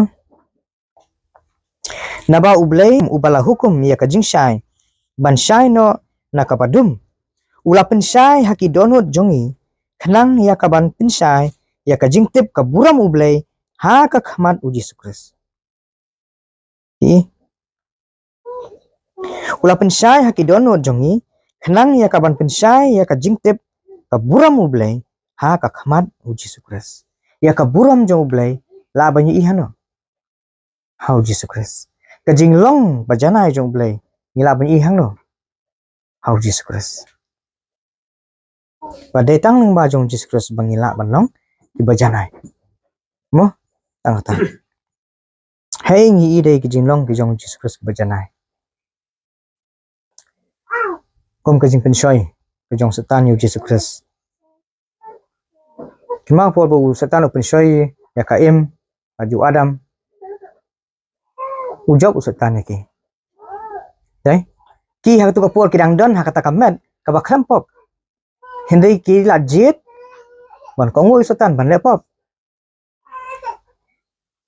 Naba U Blei uba la hukum ïa ka jingshai ban shai noh na kaba dum, u la pynshai ha ki dohnud jong ngi, khnang ïa kaban pynshai ïa ka jingtip ka burom U Blei ha ka khmat U Jisu Khrist. Ï. U la pynshai ha ki dohnud jong ngi, khnang ïa kaban pynshai ïa ka jingtip ka burom U Blei ha ka khmat U Jisu Khrist. Ïa ka burom jong U Blei lah ban ïohi hano? Ha U Jisu Khrist. Ka jinglong ba janai jong U Blei ngi lah ban ïohi hangno? Ha U Jisu Khrist. Ba dei tang lyngba jong U Jisu Khrist ba ngi lah ban long kiba janai. Mo, tang kata. Hei ngi ïohi dei ki jinglong ki jong U Jisu Khrist kiba janai. Kum ka jingpynshoi ka jong u Soitan ïa U Jisu Khrist. Kynmaw por ba u Soitan u pynshoi ïa ka Im, ïa u Adam. U jop u Soitan ïa ki. Dei? Ki ha katu ka por ki dang don ha kata ka met kaba khlem pop. Hynrei ki la jied ban kohnguh ïa u Soitan ban leh pop.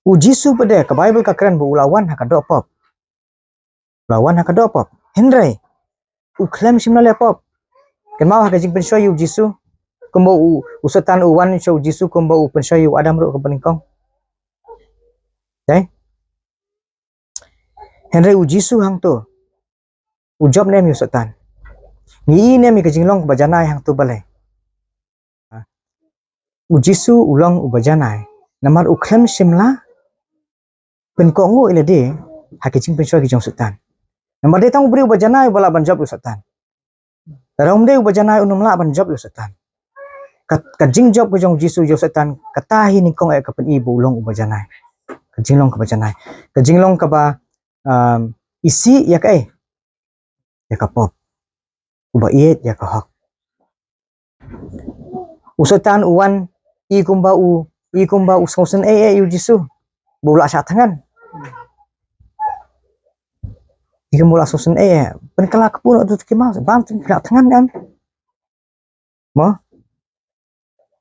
U Jisu pat de, ka Baibl ka kren ba u la wan ha ka doh pop. U la wan ha ka doh pop. Hynrei u khlem shym la leh pop. Kynmaw ha ka jingpynshoi ïa U Jisu, kumba u, u Soitan u wan sha U Jisu kumba u pynshoi ïa u Adam ruh kaba nyngkong. Dei? Hynrei U Jisu hangto u jop ne em ïa u Soitan? Ngi ïohi ne em ïa ka jinglong kaba janai hangto balei? U Jisu u long uba janai namar u khlem shym la pynkohnguh ïa lade ha ki jingpynshoi ki jong u Soitan. Namar dei tang u briew uba janai uba lah ban jop ïa u Soitan. Lada um dei uba janai un ym lah ban jop ïa u Soitan. Ka, ka jingjop ka jong U Jisu ïa u Soitan, kata hi nyngkong eh ka pyni ba u long uba janai. Ka jinglong kaba janai. Ka jinglong kaba, um, isih ïa kaei? Ïa ka pop. Uba ïeit ïa ka hok. U Soitan u wan i kumba u, i kumba u sngewsynei eh ïa U Jisu. ba u la shah thngan. I kumba u la sngewsynei, pynkylla kpu noh tu ki maw, bam tu ki la thngan em. Mo?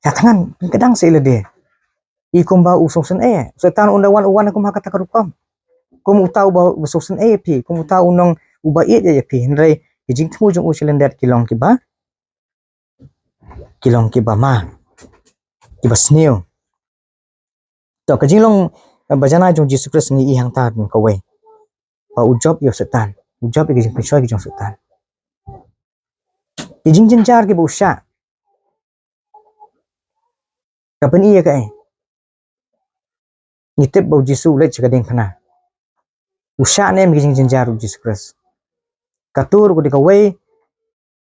Shah thngan, pynkdang sa ïa lade. I kumba u sngewsynei, Soitan u da wan, u wan kum ha kata ka rukom. Kum uta uba, uba sngewsynei ïa phi, kum uta u nong uba ïeit ïa phi, hynrei ki jingthmu jong u shi lyndet ki long kiba, ki long kiba ma, kiba sniew. To, ka jinglong, eh, ba janai jong Jisu Khrist ngi i hangta kawei. Ba u jop ïa u Soitan. U jop ïa ki jingpynshoi ki jong u Soitan. Ki jingjynjar kiba u shah. Ka pyni ïa kaei? Ngi tip ba u Jisu u leit sha ka diengphna. U shah ne em ki jingjynjar u Jisu Khrist? Ka tur ka dei kawei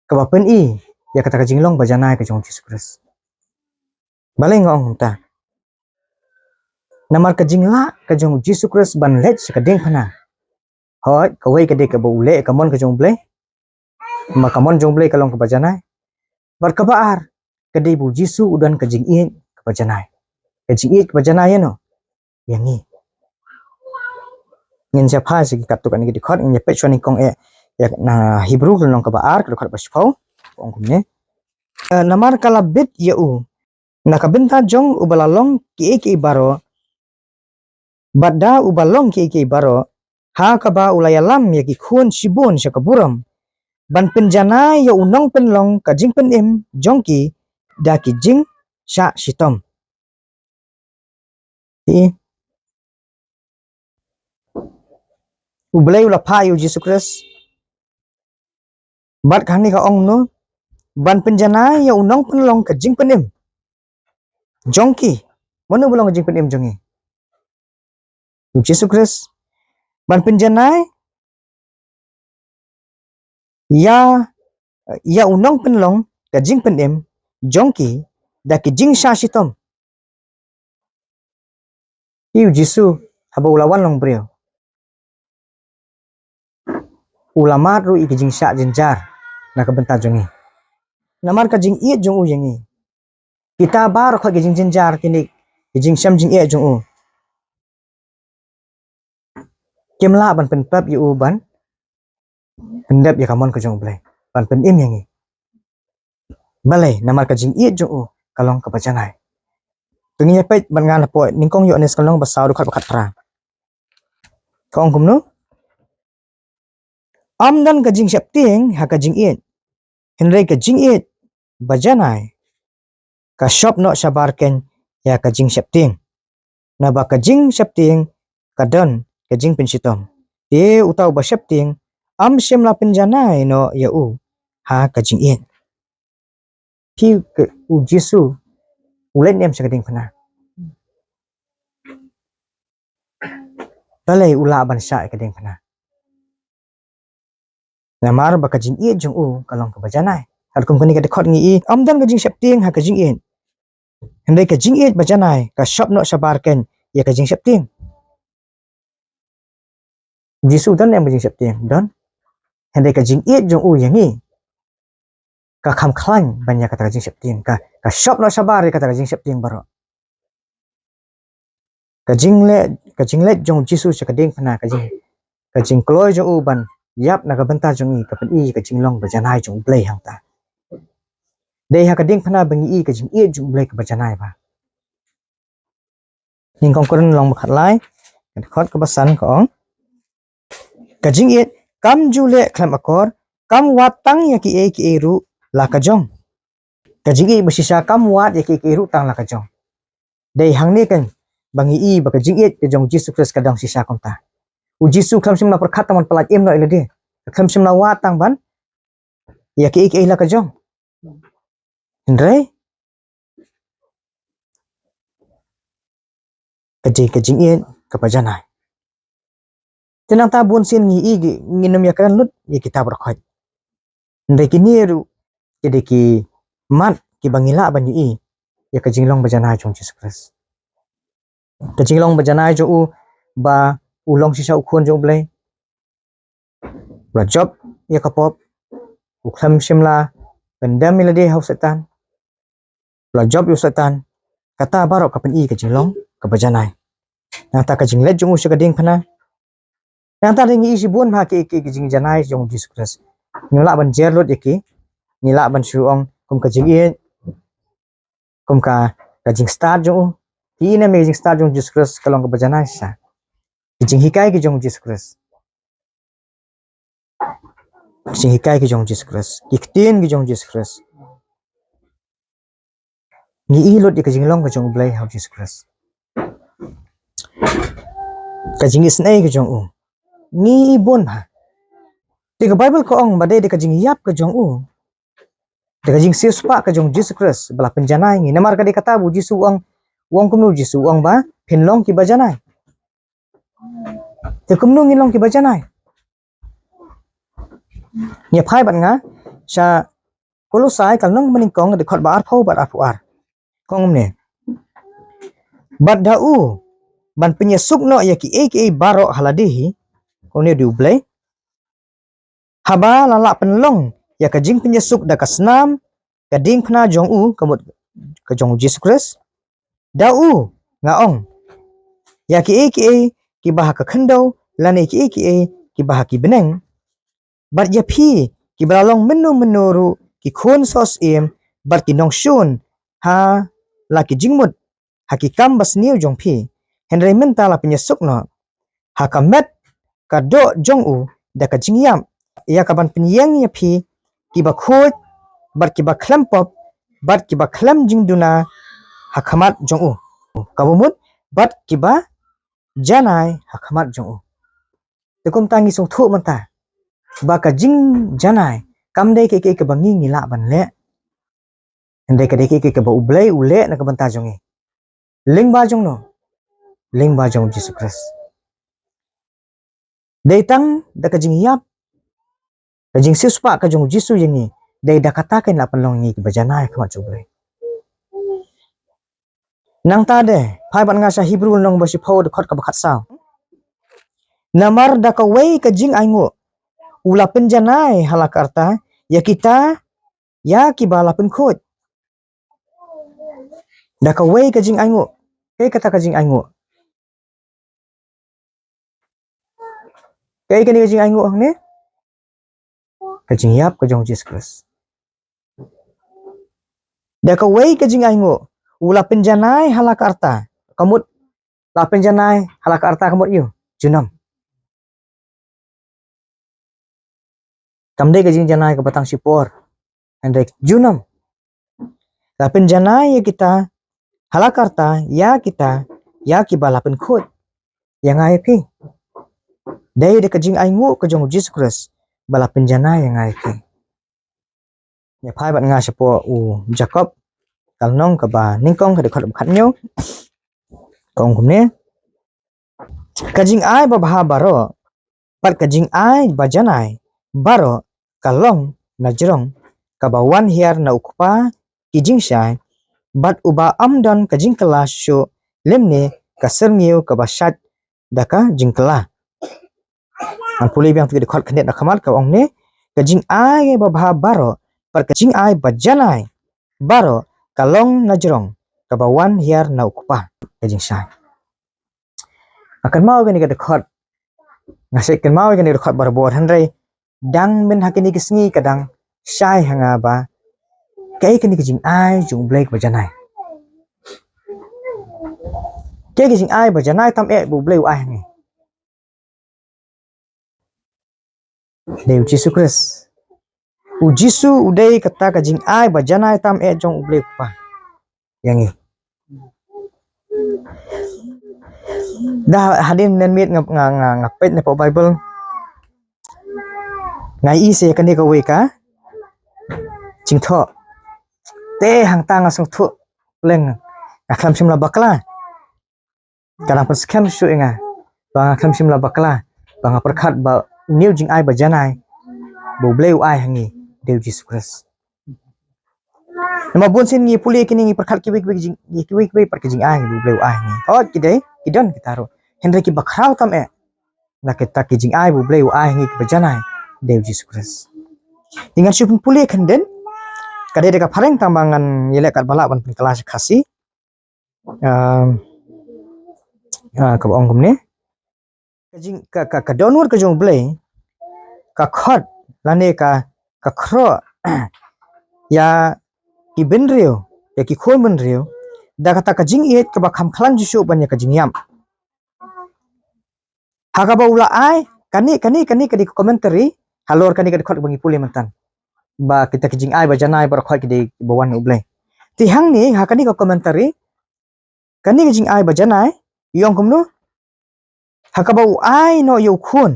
kaba pyni ïa kata ka jinglong ba janai ka jong u Jisu Khrist. Balei nga ong kumta? Namar ka jinglah ka jong u Jisu Khrist ban leit sha ka diengphna. Hooid, kawei ka dei kaba u leh ka mon ka jong u Blei. Ma ka mon jong u Blei ka long kaba janai. Bad kaba ar, ka dei ba u Jisu u don ka jingïeit kaba janai. Ka jingïeit kaba janai ïano? Ïa ngi. Ngin sa phai sha ki katto katne ki dkhot, ngin ïa peit shuwa nyngkong eh, ïa na Hebru lynnong kaba ar, ka dkhot ba shiphew. Ka ong kumne. Eh, namar ka la bit ïa u na ka bynta jong uba la long kiei kiei baroh, bad da uba long kiei kiei baroh, ha kaba u la ïalam ïa ki khun shibun sha ka burom, ban pynjanai ïa u nongpynlong ka jingpynim jong ki da ki jingshah shitom. Phi, u Blei u la phah ïa u Jisu Khrist. Bad kane ka ong no, ban pynjanai ïa u nongpynlong ka jingpynim jong ki. Mano ba long ka jingpynim jong ngi? U Jisu Khrist. Ban pynjanai ïa, ïa u nongpynlong ka jingpynim jong ki da ki jingshah shitom. Phi, u Jisu, haba u la wan long briew, u la mad ruh ïa ki jingshah jynjar na ka bynta jong ngi. Namar ka jingïeit jong u ïa ngi. Kita baroh ki jingjynjar kine, ki jingshem jingeh jong u, kim lah ban pynpep ïa u ban pyndep ïa ka mon ka jong u Blei, ban pynim ïa ngi. Balei? Namar ka jingïeit jong u ka long kaba janai. To ngin ïa peit bad nga na poi nyngkong Ïoannis ka lynnong ba saw, dkhot ba khatphra. Ka ong kumno? Ym don ka jingsheptieng ha ka jingïeit. Hynrei ka jingïeit ba janai ka shop noh shabar kein ïa ka jingsheptieng. Naba ka jingsheptieng ka don ka jingpynshitom. Te uta uba sheptieng ym shym la pynjanai noh ïa u ha ka jingïeit. Phi, u Jisu u leit ne em sha ka diengphna? Balei u lah ban shah ïa ka diengphna? Namar ba ka jingïeit jong u ka long kaba janai. Katkum kane ka dkhot ngi i, ym don ka jingsheptieng ha ka jingïeit. Hynrei ka jingïeit ba janai ka shop noh shabar kein ïa ka jingsheptieng. Jisu don ne em ka jingsheptieng? Don. Hynrei ka jingïeit jong u ïa ngi ka kham khlaiñ ban ïa kata ka jingsheptieng, ka, ka shop noh shabar ïa kata ka jingsheptieng baroh. Ka jingleit, ka jingleit jong u Jisu sha ka diengphna, ka jing, ka jingkloi jong u ban ïap na ka bynta jong ngi ka pyni ka jinglong ba janai jong u Blei hangta. Dei ha ka diengphna ba ngi i ka jingïeit jong u Blei kaba janai ba. Nyngkong Korinth lynnong ba khatlai, dkhot kaba san ka ong. Ka jingïeit kam ju leh khlem akor, kam wad tang ïa kiei kiei ruh la ka jong. Ka jingïeit ba shisha kam wad ïa kiei kiei ruh tang la ka jong. Dei hangne kan ba ngi i ba ka jingïeit ka jong u Jisu Khrist ka dang shisha kumta. U Jisu khlem shym la pyrkhat tang ban pyllait im noh ïa lade. Khlem shym la wad tang ban ïa kiei kiei la ka jong. Hynrei ka jing, ka jingïeit kaba janai. Te nangta bun sien ngi i, ngi, ngin ym ïakren lut ïa kita baroh khoit. Hynrei kine ruh ki dei ki mat kiba ngi lah ban ïohi ïa ka jinglong ba janai jong u Jisu Khrist. Ka jinglong ba janai jong u ba u long shisha u khun jong u Blei. U la jop ïa ka pop, u khlem shym la pyndem ïa lade ha u Soitan. U la jop ïa u Soitan, kata baroh ka pyni ka jinglong kaba janai. Nangta ka jingleit jong u sha ka diengphna. Nangta de ngi ïohi shibun bha ki, ki, ki jingjanai jong u Jisu Khrist. Ngi lah ban jer lut ïa ki. Ngi lah ban shu ong kum ka jingïeit, kum ka, ka jingstad jong u. Ki ine me jingstad jong u Jisu Khrist ka long kaba janai shisha. Ki jinghikai ki jong u Jisu Khrist. Ki jinghikai ki jong u Jisu Khrist. Ki ktien ki jong u Jisu Khrist. Ngi ïohi lut ïa ka jinglong ka jong u Blei ha u Jisu Khrist. Ka jingisynei ka jong u. Ngi ïohi bun bha. Te ka Baibl ka ong ba dei da ka jingïap ka jong u, da ka jingsiewspah ka jong u Jisu Khrist ba la pynjanai ngi. Namar ka dei kata ba u Jisu u ong, u ong kumno u Jisu u ong ba phin long kiba janai. Te kumno ngin long kiba janai? Ngi phai bad nga sha Kolosai ka lynnong ba nyngkong, dkhot ba arphew bad arphew ar. Ka ong kumne. Bad da u ban pynïasuk noh ïa kiei kiei baroh ha lade hi. Ka ong kumne u Blei. Haba la lah pynlong ïa ka jingpynïasuk da ka snam ka diengphna jong u, ka mut ka jong u Jisu Khrist. Da u, nga ong, ïa kiei kiei kiba ha ka khyndew lane kiei kiei kiba ha ki bneng. Bad ïa phi kiba la long mynno mynno ruh ki khun sohsyiem bad ki nongshun ha la ki jingmut ha ki kam basniew jong phi. Hynrei mynta la pynïasuk noh ha ka met ka doh jong u da ka jingïap, ïa ka ban pynïeng ïa phi kiba khuid bad kiba khlem pop bad kiba khlem jingduna ha khmat jong u, kaba mut bad kiba janai ha khmat jong u. Te kumta ngi sngewthuh mynta ba ka jingjanai kam dei kaei kaei kaba ngi ngi lah ban leh. Hynrei ka dei kaei kaei kaba u Blei u leh na ka bynta jong ngi. Lyngba jong no? Lyngba jong u Jisu Khrist. Dei tang da ka jingïap, ka jingsiewspah ka jong u Jisu ïa ngi, dei da kata kan lah pynlong ngi kiba janai ha khmat jong u Blei. Nangta de, phai bad nga sha Hebru lynnong ba shiphew dkhot kaba khatsaw. Namar da kawei ka jingainguh u la pynjanai ha la ka rta ïa kita, ïa kiba la pynkhuid. Da kawei ka jingainguh. Kaei kata ka jingainguh? Kaei kane ka jingainguh hangne? Ka jingïap ka jong u Jisu Khrist. Da kawei ka jingainguh u la pynjanai ha la ka rta, ka mut la pynjanai ha la ka rta ka mut ïa u junom. Kam dei ka jingjanai kaba tang shipor, hynrei junom. La pynjanai ïa kita ha la ka rta, ïa kita, ïa kiba la pynkhuid. Ïa nga ïa phi. Dei da ka jingainguh ka jong u Jisu Khrist ba la pynjanai ïa nga ïa phi. Ïa phai bad nga shapoh u Jakob ka lynnong kaba nyngkong ka dkhot ba khathynñiew. Ka ong kumne. Ka jingai babha baroh bad ka jingai bajanai baroh ka long na jrong kaba wan hiar na u Kpa ki jingshai, bad uba ym don ka jingkylla shuh lymne ka syrngiew kaba shait da ka jingkylla. Ngan pule biang tu ki dkhot khyndiat na khmat, ka ong ne, ka jingai babha baroh bad ka jingai bajanai baroh ka long na jrong kaba wan hiar na u Kpa ka jingshai. Nga kynmaw kane ka dkhot, nga shu kynmaw kane ka dkhot barabor, hynrei dang myn ha kine ki sngi ka dang shai ha nga ba kaei kane ka jingai jong u Blei kaba janai. Kaei ka jingai bajanai tam eh ba u Blei u ai ha ngi. Dei u Jisu Khrist. U Jisu u dei kata ka jingai bajanai tam eh jong u Blei u Kpa ïa ngi. Da hadien mynmiet nga, nga, nga, nga peit na poh Baibl, nga ïohi sa ïa kane kawei ka jingthoh. Te hangta nga sngewthuh leng, nga khlem shym la bakla. Ka dang pynskhem shuh ïa nga ba nga khlem shym la bakla ba nga pyrkhat ba une u jingai bajanai ba u Blei u ai ha ngi dei u Jisu Khrist. Namar bun sien ngi pule kine ngi pyrkhat kiwei kiwei ki jing, kiwei kiwei pat ki jingai ba u Blei u ai ha ngi. Hooid ki dei, ki don kita ruh. Hynrei kiba khraw tam eh na kita ki jingai ba u Blei u ai ha ngi kiba janai dei u Jisu Khrist. Te ngan shu pynpule khyndiat, ka dei da ka phareng tang ba ngan ïaleh katba lah ban pynkylla sha Khasi. Um, Ah, kaba ong kumne. Ka jing, ka, ka, ka dohnud ka jong U Blei, ka khot, lane ka, ka khroh, ïa ki bynriew, ïa ki khun bynriew, da kata ka jingïeit kaba kham khlaiñ shuh shuh ban ïa ka jingïap. Ha kaba u la ai, kane, kane, kane ka dei ka commentary, halor kane ka dkhot ba ngi pule myntan. Ba kita ki jingai ba janai baroh khoit ki dei ba wan na U Blei. Te hangne, ha kane ka commentary, kane ka jingai ba janai, i ong kumno? Ha kaba u ai noh ïa u khun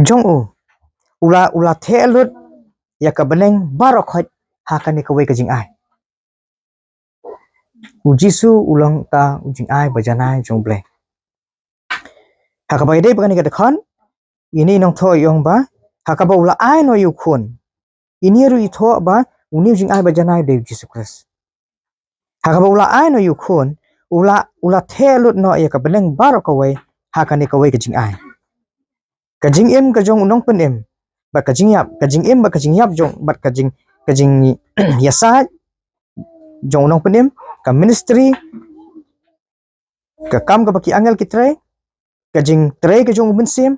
jong u, u la, u la theh lut ïa ka bneng baroh khoit ha kane kawei ka jingai. U Jisu u long uta u jingai ba janai jong U Blei. Ha kaba ïadei bad kane ka dkhot, ine i nongthoh i ong ba, ha kaba u la ai noh ïa u khun, ine ruh i thoh ba une u jingai ba janai u dei U Jisu Khrist. Ha kaba u la ai noh ïa u khun, u la, u la theh lut noh ïa ka bneng baroh kawei ha kane kawei ka jingai. Ka jingim ka jong u nongpynim bad ka jingïap, ka jingim bad ka jingïap jong, bad ka jing, ka jingïasaid jong u nongpynim, ka ministry, ka kam kaba ki angel ki trei, ka jingtrei ka jong u Mynsiem,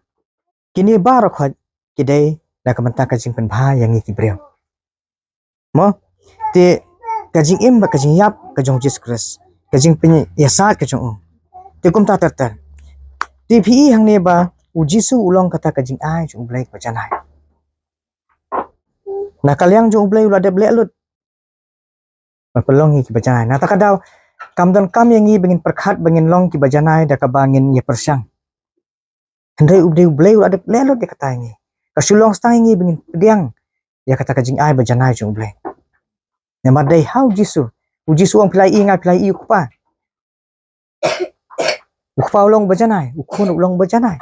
kine baroh khoit ki dei na ka bynta ka jingpynbha ïa ngi ki briew. Mo, te ka jingim bad ka jingïap ka jong U Jisu Khrist, ka jingpynïasaid ka jong u. Te kumta ter ter. Te phi i hangne ba U Jisu u long kata ka jingai jong U Blei ba janai. Na ka liang jong U Blei u la dep leh lut ban pynlong ngi ki ba janai. Na kata ka daw, kam donkam ïa ngi ba ngin pyrkhat ba ngin long ki ba janai da kaba ngin ïa pyrshang. Hynrei U Blei, U Blei u la dep leh lut ïa kata ïa ngi. Ka shu long tang ïa ngi ba ngin pdiang ïa kata ka jingai ba janai jong U Blei. Namar dei ha U Jisu. U Jisu u ong phi la ïohi ïa nga, phi la ïohi ïa u Kpa. U Kpa u long ba janai, u Khun u long ba janai.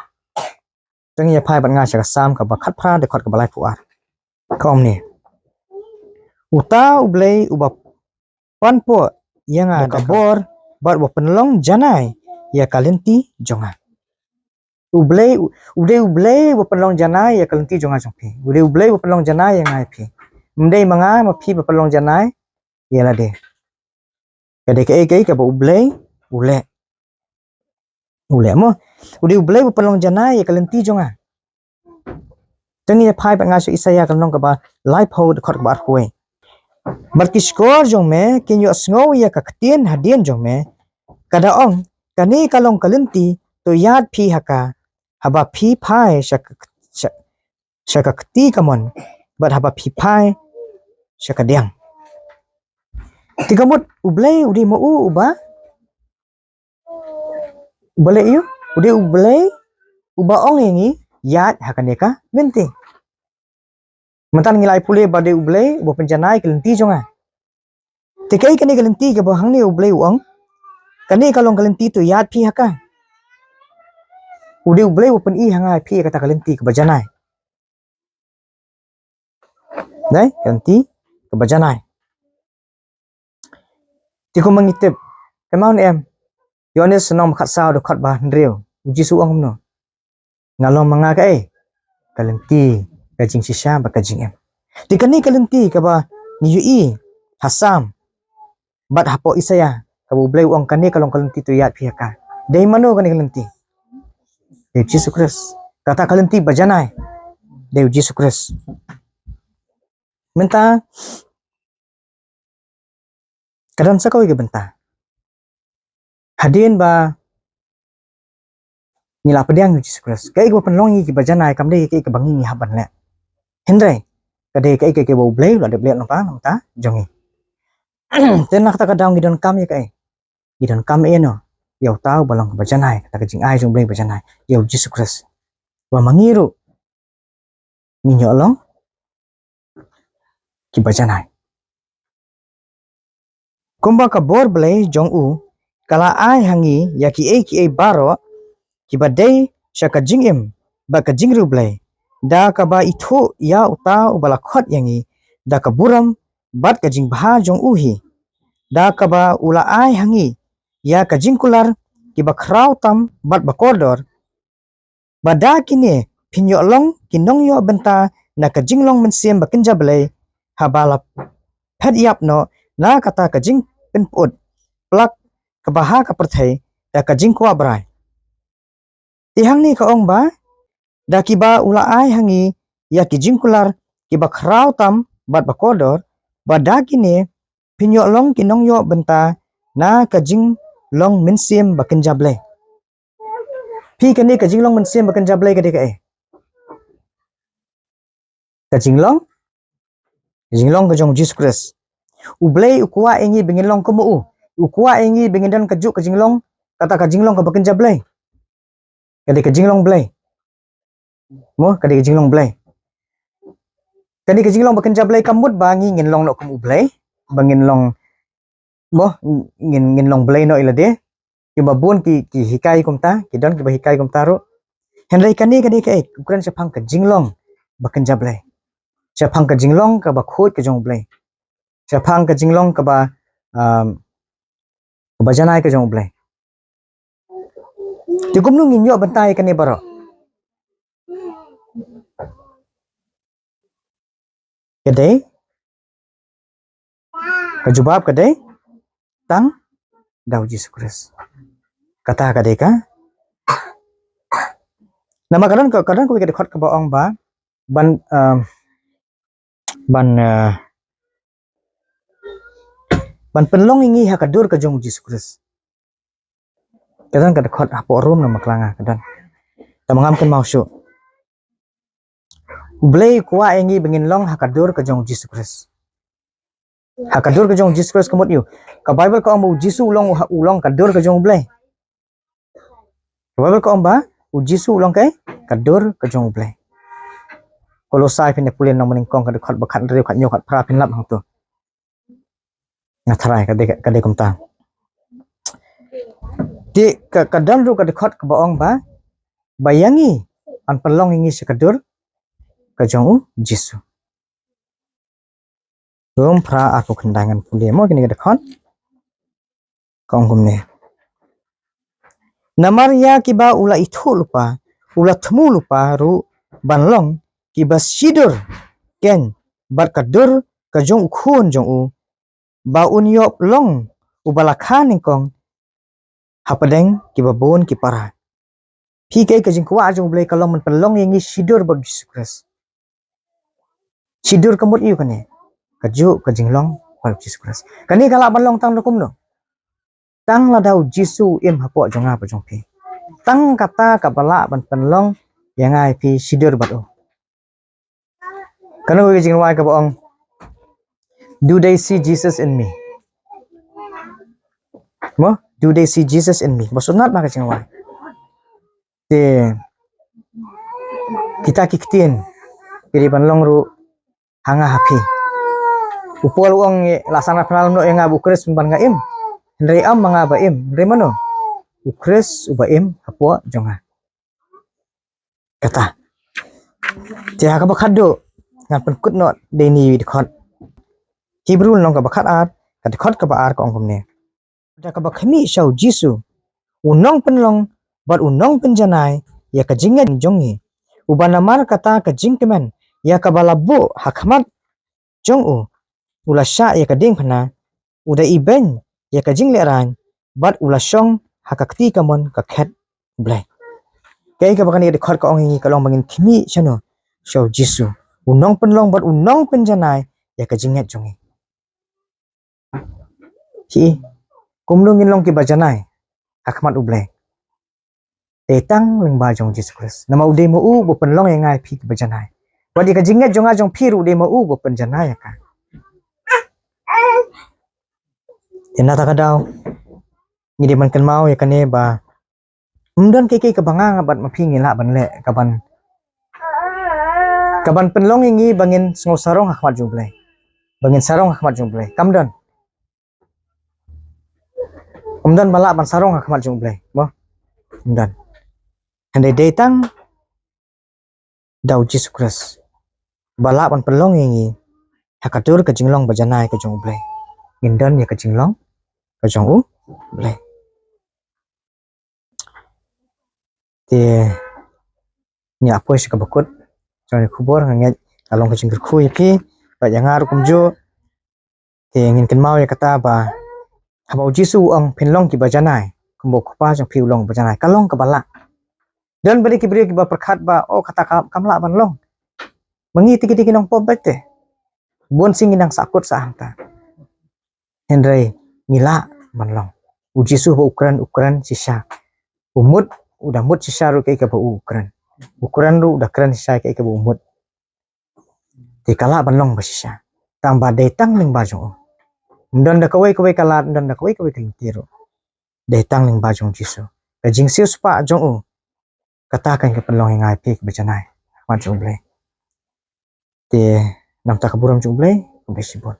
Te ngin ïa phai bad nga sha ka Salm kaba khatphra, dkhot kaba laiphew ar. Ka ong kumne. Uta U Blei uba pan pop ïa nga da ka bor bad uba pynlong janai ïa ka lynti jong nga. U Blei, u, u dei U Blei uba pynlong janai ïa ka lynti jong nga jong phi. U dei U Blei uba pynlong janai ïa nga ïa phi. Ym dei ma nga ma phi ba pynlong janai ïa lade. Ka dei kaei kaei kaba U Blei u leh. U leh mo. U dei U Blei uba pynlong janai ïa ka lynti jong nga. Te ngin ïa phai bad nga sha Isaïah ka lynnong kaba laiphew, dkhot kaba arphew wei. Bad ki shkor jong me kin ïohsngew ïa ka ktien hadien jong me, ka da ong, kane ka long ka lynti, to ïaid phi ha ka, haba phi phai sha ka, sha, sha ka kti kamon, bad haba phi phai sha ka diang. Te ka mut U Blei u dei ma u uba, uba leh ïa u, u dei U Blei uba ong ïa ngi ïaid ha kane ka lynti. Mynta ngi la ïa pule ba dei U Blei uba pynjanai ka lynti jong nga. Te kaei kane ka lynti kaba hangne U Blei u ong, kane ka long ka lynti, to ïaid phi ha ka. U dei U Blei uba pyni ha nga ïa phi ïa kata ka lynti kaba janai. Dei ka lynti kaba janai. Te kumba ngi tip, kynmaw ne em, Ïoannis lynnong ba khatsaw, dkhot ba hynriew, U Jisu u ong kumno? Nga long ma nga kaei? Ka lynti, ka jingshisha bad ka jingim. Te kane ka lynti kaba ngi ïohi ha Salm bad hapoh Isaïah, kaba U Blei u ong kane ka long ka lynti, to ïaid phi ha ka. Dei mano kane ka lynti? Dei U Jisu Khrist. Kata ka lynti ba janai, dei U Jisu Khrist. Mynta ka don sa kawei ka bynta. Hadien ba ngi la pdiang ïa U Jisu Khrist, kaei kaba pynlong ïa ngi kiba janai kam dei kaei kaba ngi ngi hap ban leh. Hynrei ka dei kaei kaei kaba U Blei u la dep leh lyngba na ka bynta jong ngi. Te na kata ka daw ngi donkam ïa kaei? Ngi donkam ïa no? Ïa uta uba long kaba janai, kata ka jingai jong U Blei ba janai, ïa U Jisu Khrist. Ba ma ngi ruh ngin ïoh long kiba janai. Kumba ka bor Blei jong u ka la ai ha ngi ïa kiei kiei baroh kiba dei sha ka jingim bad ka jingriewblei, da kaba ithuh ïa uta uba la khot ïa ngi da ka burom bad ka jingbha jong u hi, da kaba u la ai ha ngi ïa ka jingkular kiba khraw tam bad ba kordor, ba da kine phin ïoh long ki nongïoh bynta na ka jinglong mynsiem ba kynja Blei, haba la phet ïap noh na kata ka jingpynput plak kaba ha ka pyrthei, da ka jingkwah brai. Te hangne ka ong ba, da kiba u la ai ha ngi ïa ki jingkular kiba khraw tam bad ba kordor, ba da kine phin ïoh long ki nongïoh bynta na ka jinglong mynsiem ba kynja Blei. Phi, kane ka jinglong mynsiem ba kynja Blei ka dei kaei? Ka jinglong, ka jinglong ka jong u Jisu Khrist. U Blei u kwah ïa ngi ba ngin long kum u. U kwah ïa ngi ba ngin don kajuh ka jinglong, kata ka jinglong kaba kynja Blei. Ka dei ka jinglong Blei. Mo, ka dei ka jinglong Blei. Ka dei ka jinglong ba kynja Blei, kam mut ba ngi ngin long noh kum u Blei, ba ngin long, mo, ngin, ngin long Blei noh ïa lade. Kiba bun ki, ki hikai kumta, ki don kiba hikai kumta ruh. Hynrei kane ka dei kaei? U kren shaphang ka jinglong ba kynja Blei. Shaphang ka jinglong kaba khuid ka jong u Blei. Shaphang ka jinglong kaba, um, kaba janai ka jong u Blei. Te kumno ngin ïoh bynta ïa kane baroh? Ka dei, ka jubab ka dei tang da u Jisu Khrist. Kata ka dei ka. Namar ka don ka, ka don kawei ka dkhot kaba ong ba ban, um, ban, uh, ban pynlong ïa ngi ha ka dur ka jong u Jisu Khrist. Ka don ka dkhot hapoh Rom, namar ka la nga ka don. Tang ba ngam kynmaw shuh. U Blei u kwah ïa ngi ba ngin long ha ka dur ka jong u Jisu Khrist. Ha ka dur ka jong u Jisu Khrist ka mut ïa u. Ka Baibl ka ong ba u Jisu u long, u long ka dur ka jong u Blei. Ka Baibl ka ong ba u Jisu u long kaei? Ka dur ka jong u Blei. Kolosai, phin ïa pule nang mynnyngkong, ka dkhot ba khathynriew, khathynñiew, khatphra, phin lap hangto. Nga tharai ka dei, ka dei kumta. Te ka, ka don ruh ka dkhot kaba ong ba, ba ïa ngi yn pynlong ïa ngi sha ka dur ka jong u Jisu. Rom phra, arphew khyndai, ngan pule mo kine ki dkhot. Ka ong kumne. Namar ïa kiba u la ithuh lypa, u la thmu lypa ruh ban long kiba shidur keiñ bad ka dur ka jong u Khun jong u, ba un ïoh long uba la kha nyngkong hapdeng kiba bun ki para. Phi, kaei ka jingkwah jong u Blei? Ka long ban pynlong ïa ngi shidur bad u Jisu Khrist. Shidur ka mut ïa u kane, kajuh ka jinglong bad u Jisu Khrist. Kane ka lah ban long tang da kumno? Tang lada u Jisu u im hapoh jong nga bad jong phi. Tang kata kaba lah ban pynlong ïa nga ïa phi shidur bad u. Kane ka jingrwai kaba ong, "Do they see Jesus in me?" Mo, "Do they see Jesus in me?" Ba sngewtynnat ma ka jingrwai. Te kita ki ktien ki dei ban long ruh ha nga ha phi. U Paul u ong, "La san phna lem noh ïa nga ba u Khrist pynban nga im. Hynrei em ma nga ba im, hynrei mano? U Khrist uba im hapoh jong nga." Kata. Te ha kaba khatduh ngan pynkut noh da kine ki dkhot. Hebru lynnong kaba khatar, ka dkhot kaba ar ka ong kumne. Da kaba khmih sha u Jisu, u nongpynlong bad u nongpynjanai ïa ka jingngeit jong ngi, uba namar kata ka jingkmen ïa kaba la buh ha khmat jong u, u la shah ïa ka diengphna, u da ibeiñ ïa ka jinglehrain, bad u la shong ha ka kti kamon ka khet Blei. Kaei kaba kane ka dkhot ka ong ïa ngi? Ka long ba ngin khmih shano? Sha u Jisu, u nongpynlong bad u nongpynjanai ïa ka jingngeit jong ngi. Hi, kumno ngin long kiba janai ha khmat u Blei? Dei tang lyngba jong u Jisu Khrist. Namar u dei ma u ba pynlong ïa nga ïa phi kiba janai. Bad ïa ka jingngeit jong nga jong phi ruh u dei ma u ba pynjanai ïa ka. Te na kata ka daw ngi dei ban kynmaw ïa kane ba ym don kiei kiei kaba nga bad ma phi ngi lah ban leh kaban, kaban pynlong ïa ngi ba ngin sngew sarong ha khmat jong u Blei. Ba ngin sarong ha khmat jong u Blei. Kam don. Ym don ba lah ban sarong ha khmat jong u Blei. Mo? Ym don. Hynrei dei tang da u Jisu Khrist ba lah ban pynlong ïa ngi ha ka dur ka jinglong ba janai ka jong u Blei. Ngin don ïa ka jinglong ka jong u Blei. Te ngi ap poi sha kaba kut jong kane ka khubor, nga ngeit ka long ka jingkyrkhu ïa phi bad ïa nga ruh kumjuh. Te ngin kynmaw ïa kata ba haba u Jisu u ong phin long kiba janai, kumba u Kpa jong phi u long uba janai. Ka long kaba lah. Don bad ki briew kiba pyrkhat ba, oh, kata ka, kam lah ban long. Ma ngi te ki dei ki nongpop beit te. Bun sien ngi nang sahkut sah hangta. Hynrei ngi lah ban long. U Jisu ba u kren, u kren shisha. U mut, u da mut shisha ruh kaei kaba u kren. U kren ruh u da kren shisha kaei kaba u mut. Te ka lah ban long ba shisha. Tang ba dei tang lyngba jong u. Ym don da kawei kawei ka lad, ym don da kawei kawei ka lynti ruh. Dei tang lyngba jong u Jisu. Ka jingsiewspah jong u. Kata kan ka pynlong ïa nga ïa phi kaba janai. Khmat jong u Blei. Te namar ka burom jong u Blei, khublei shibun.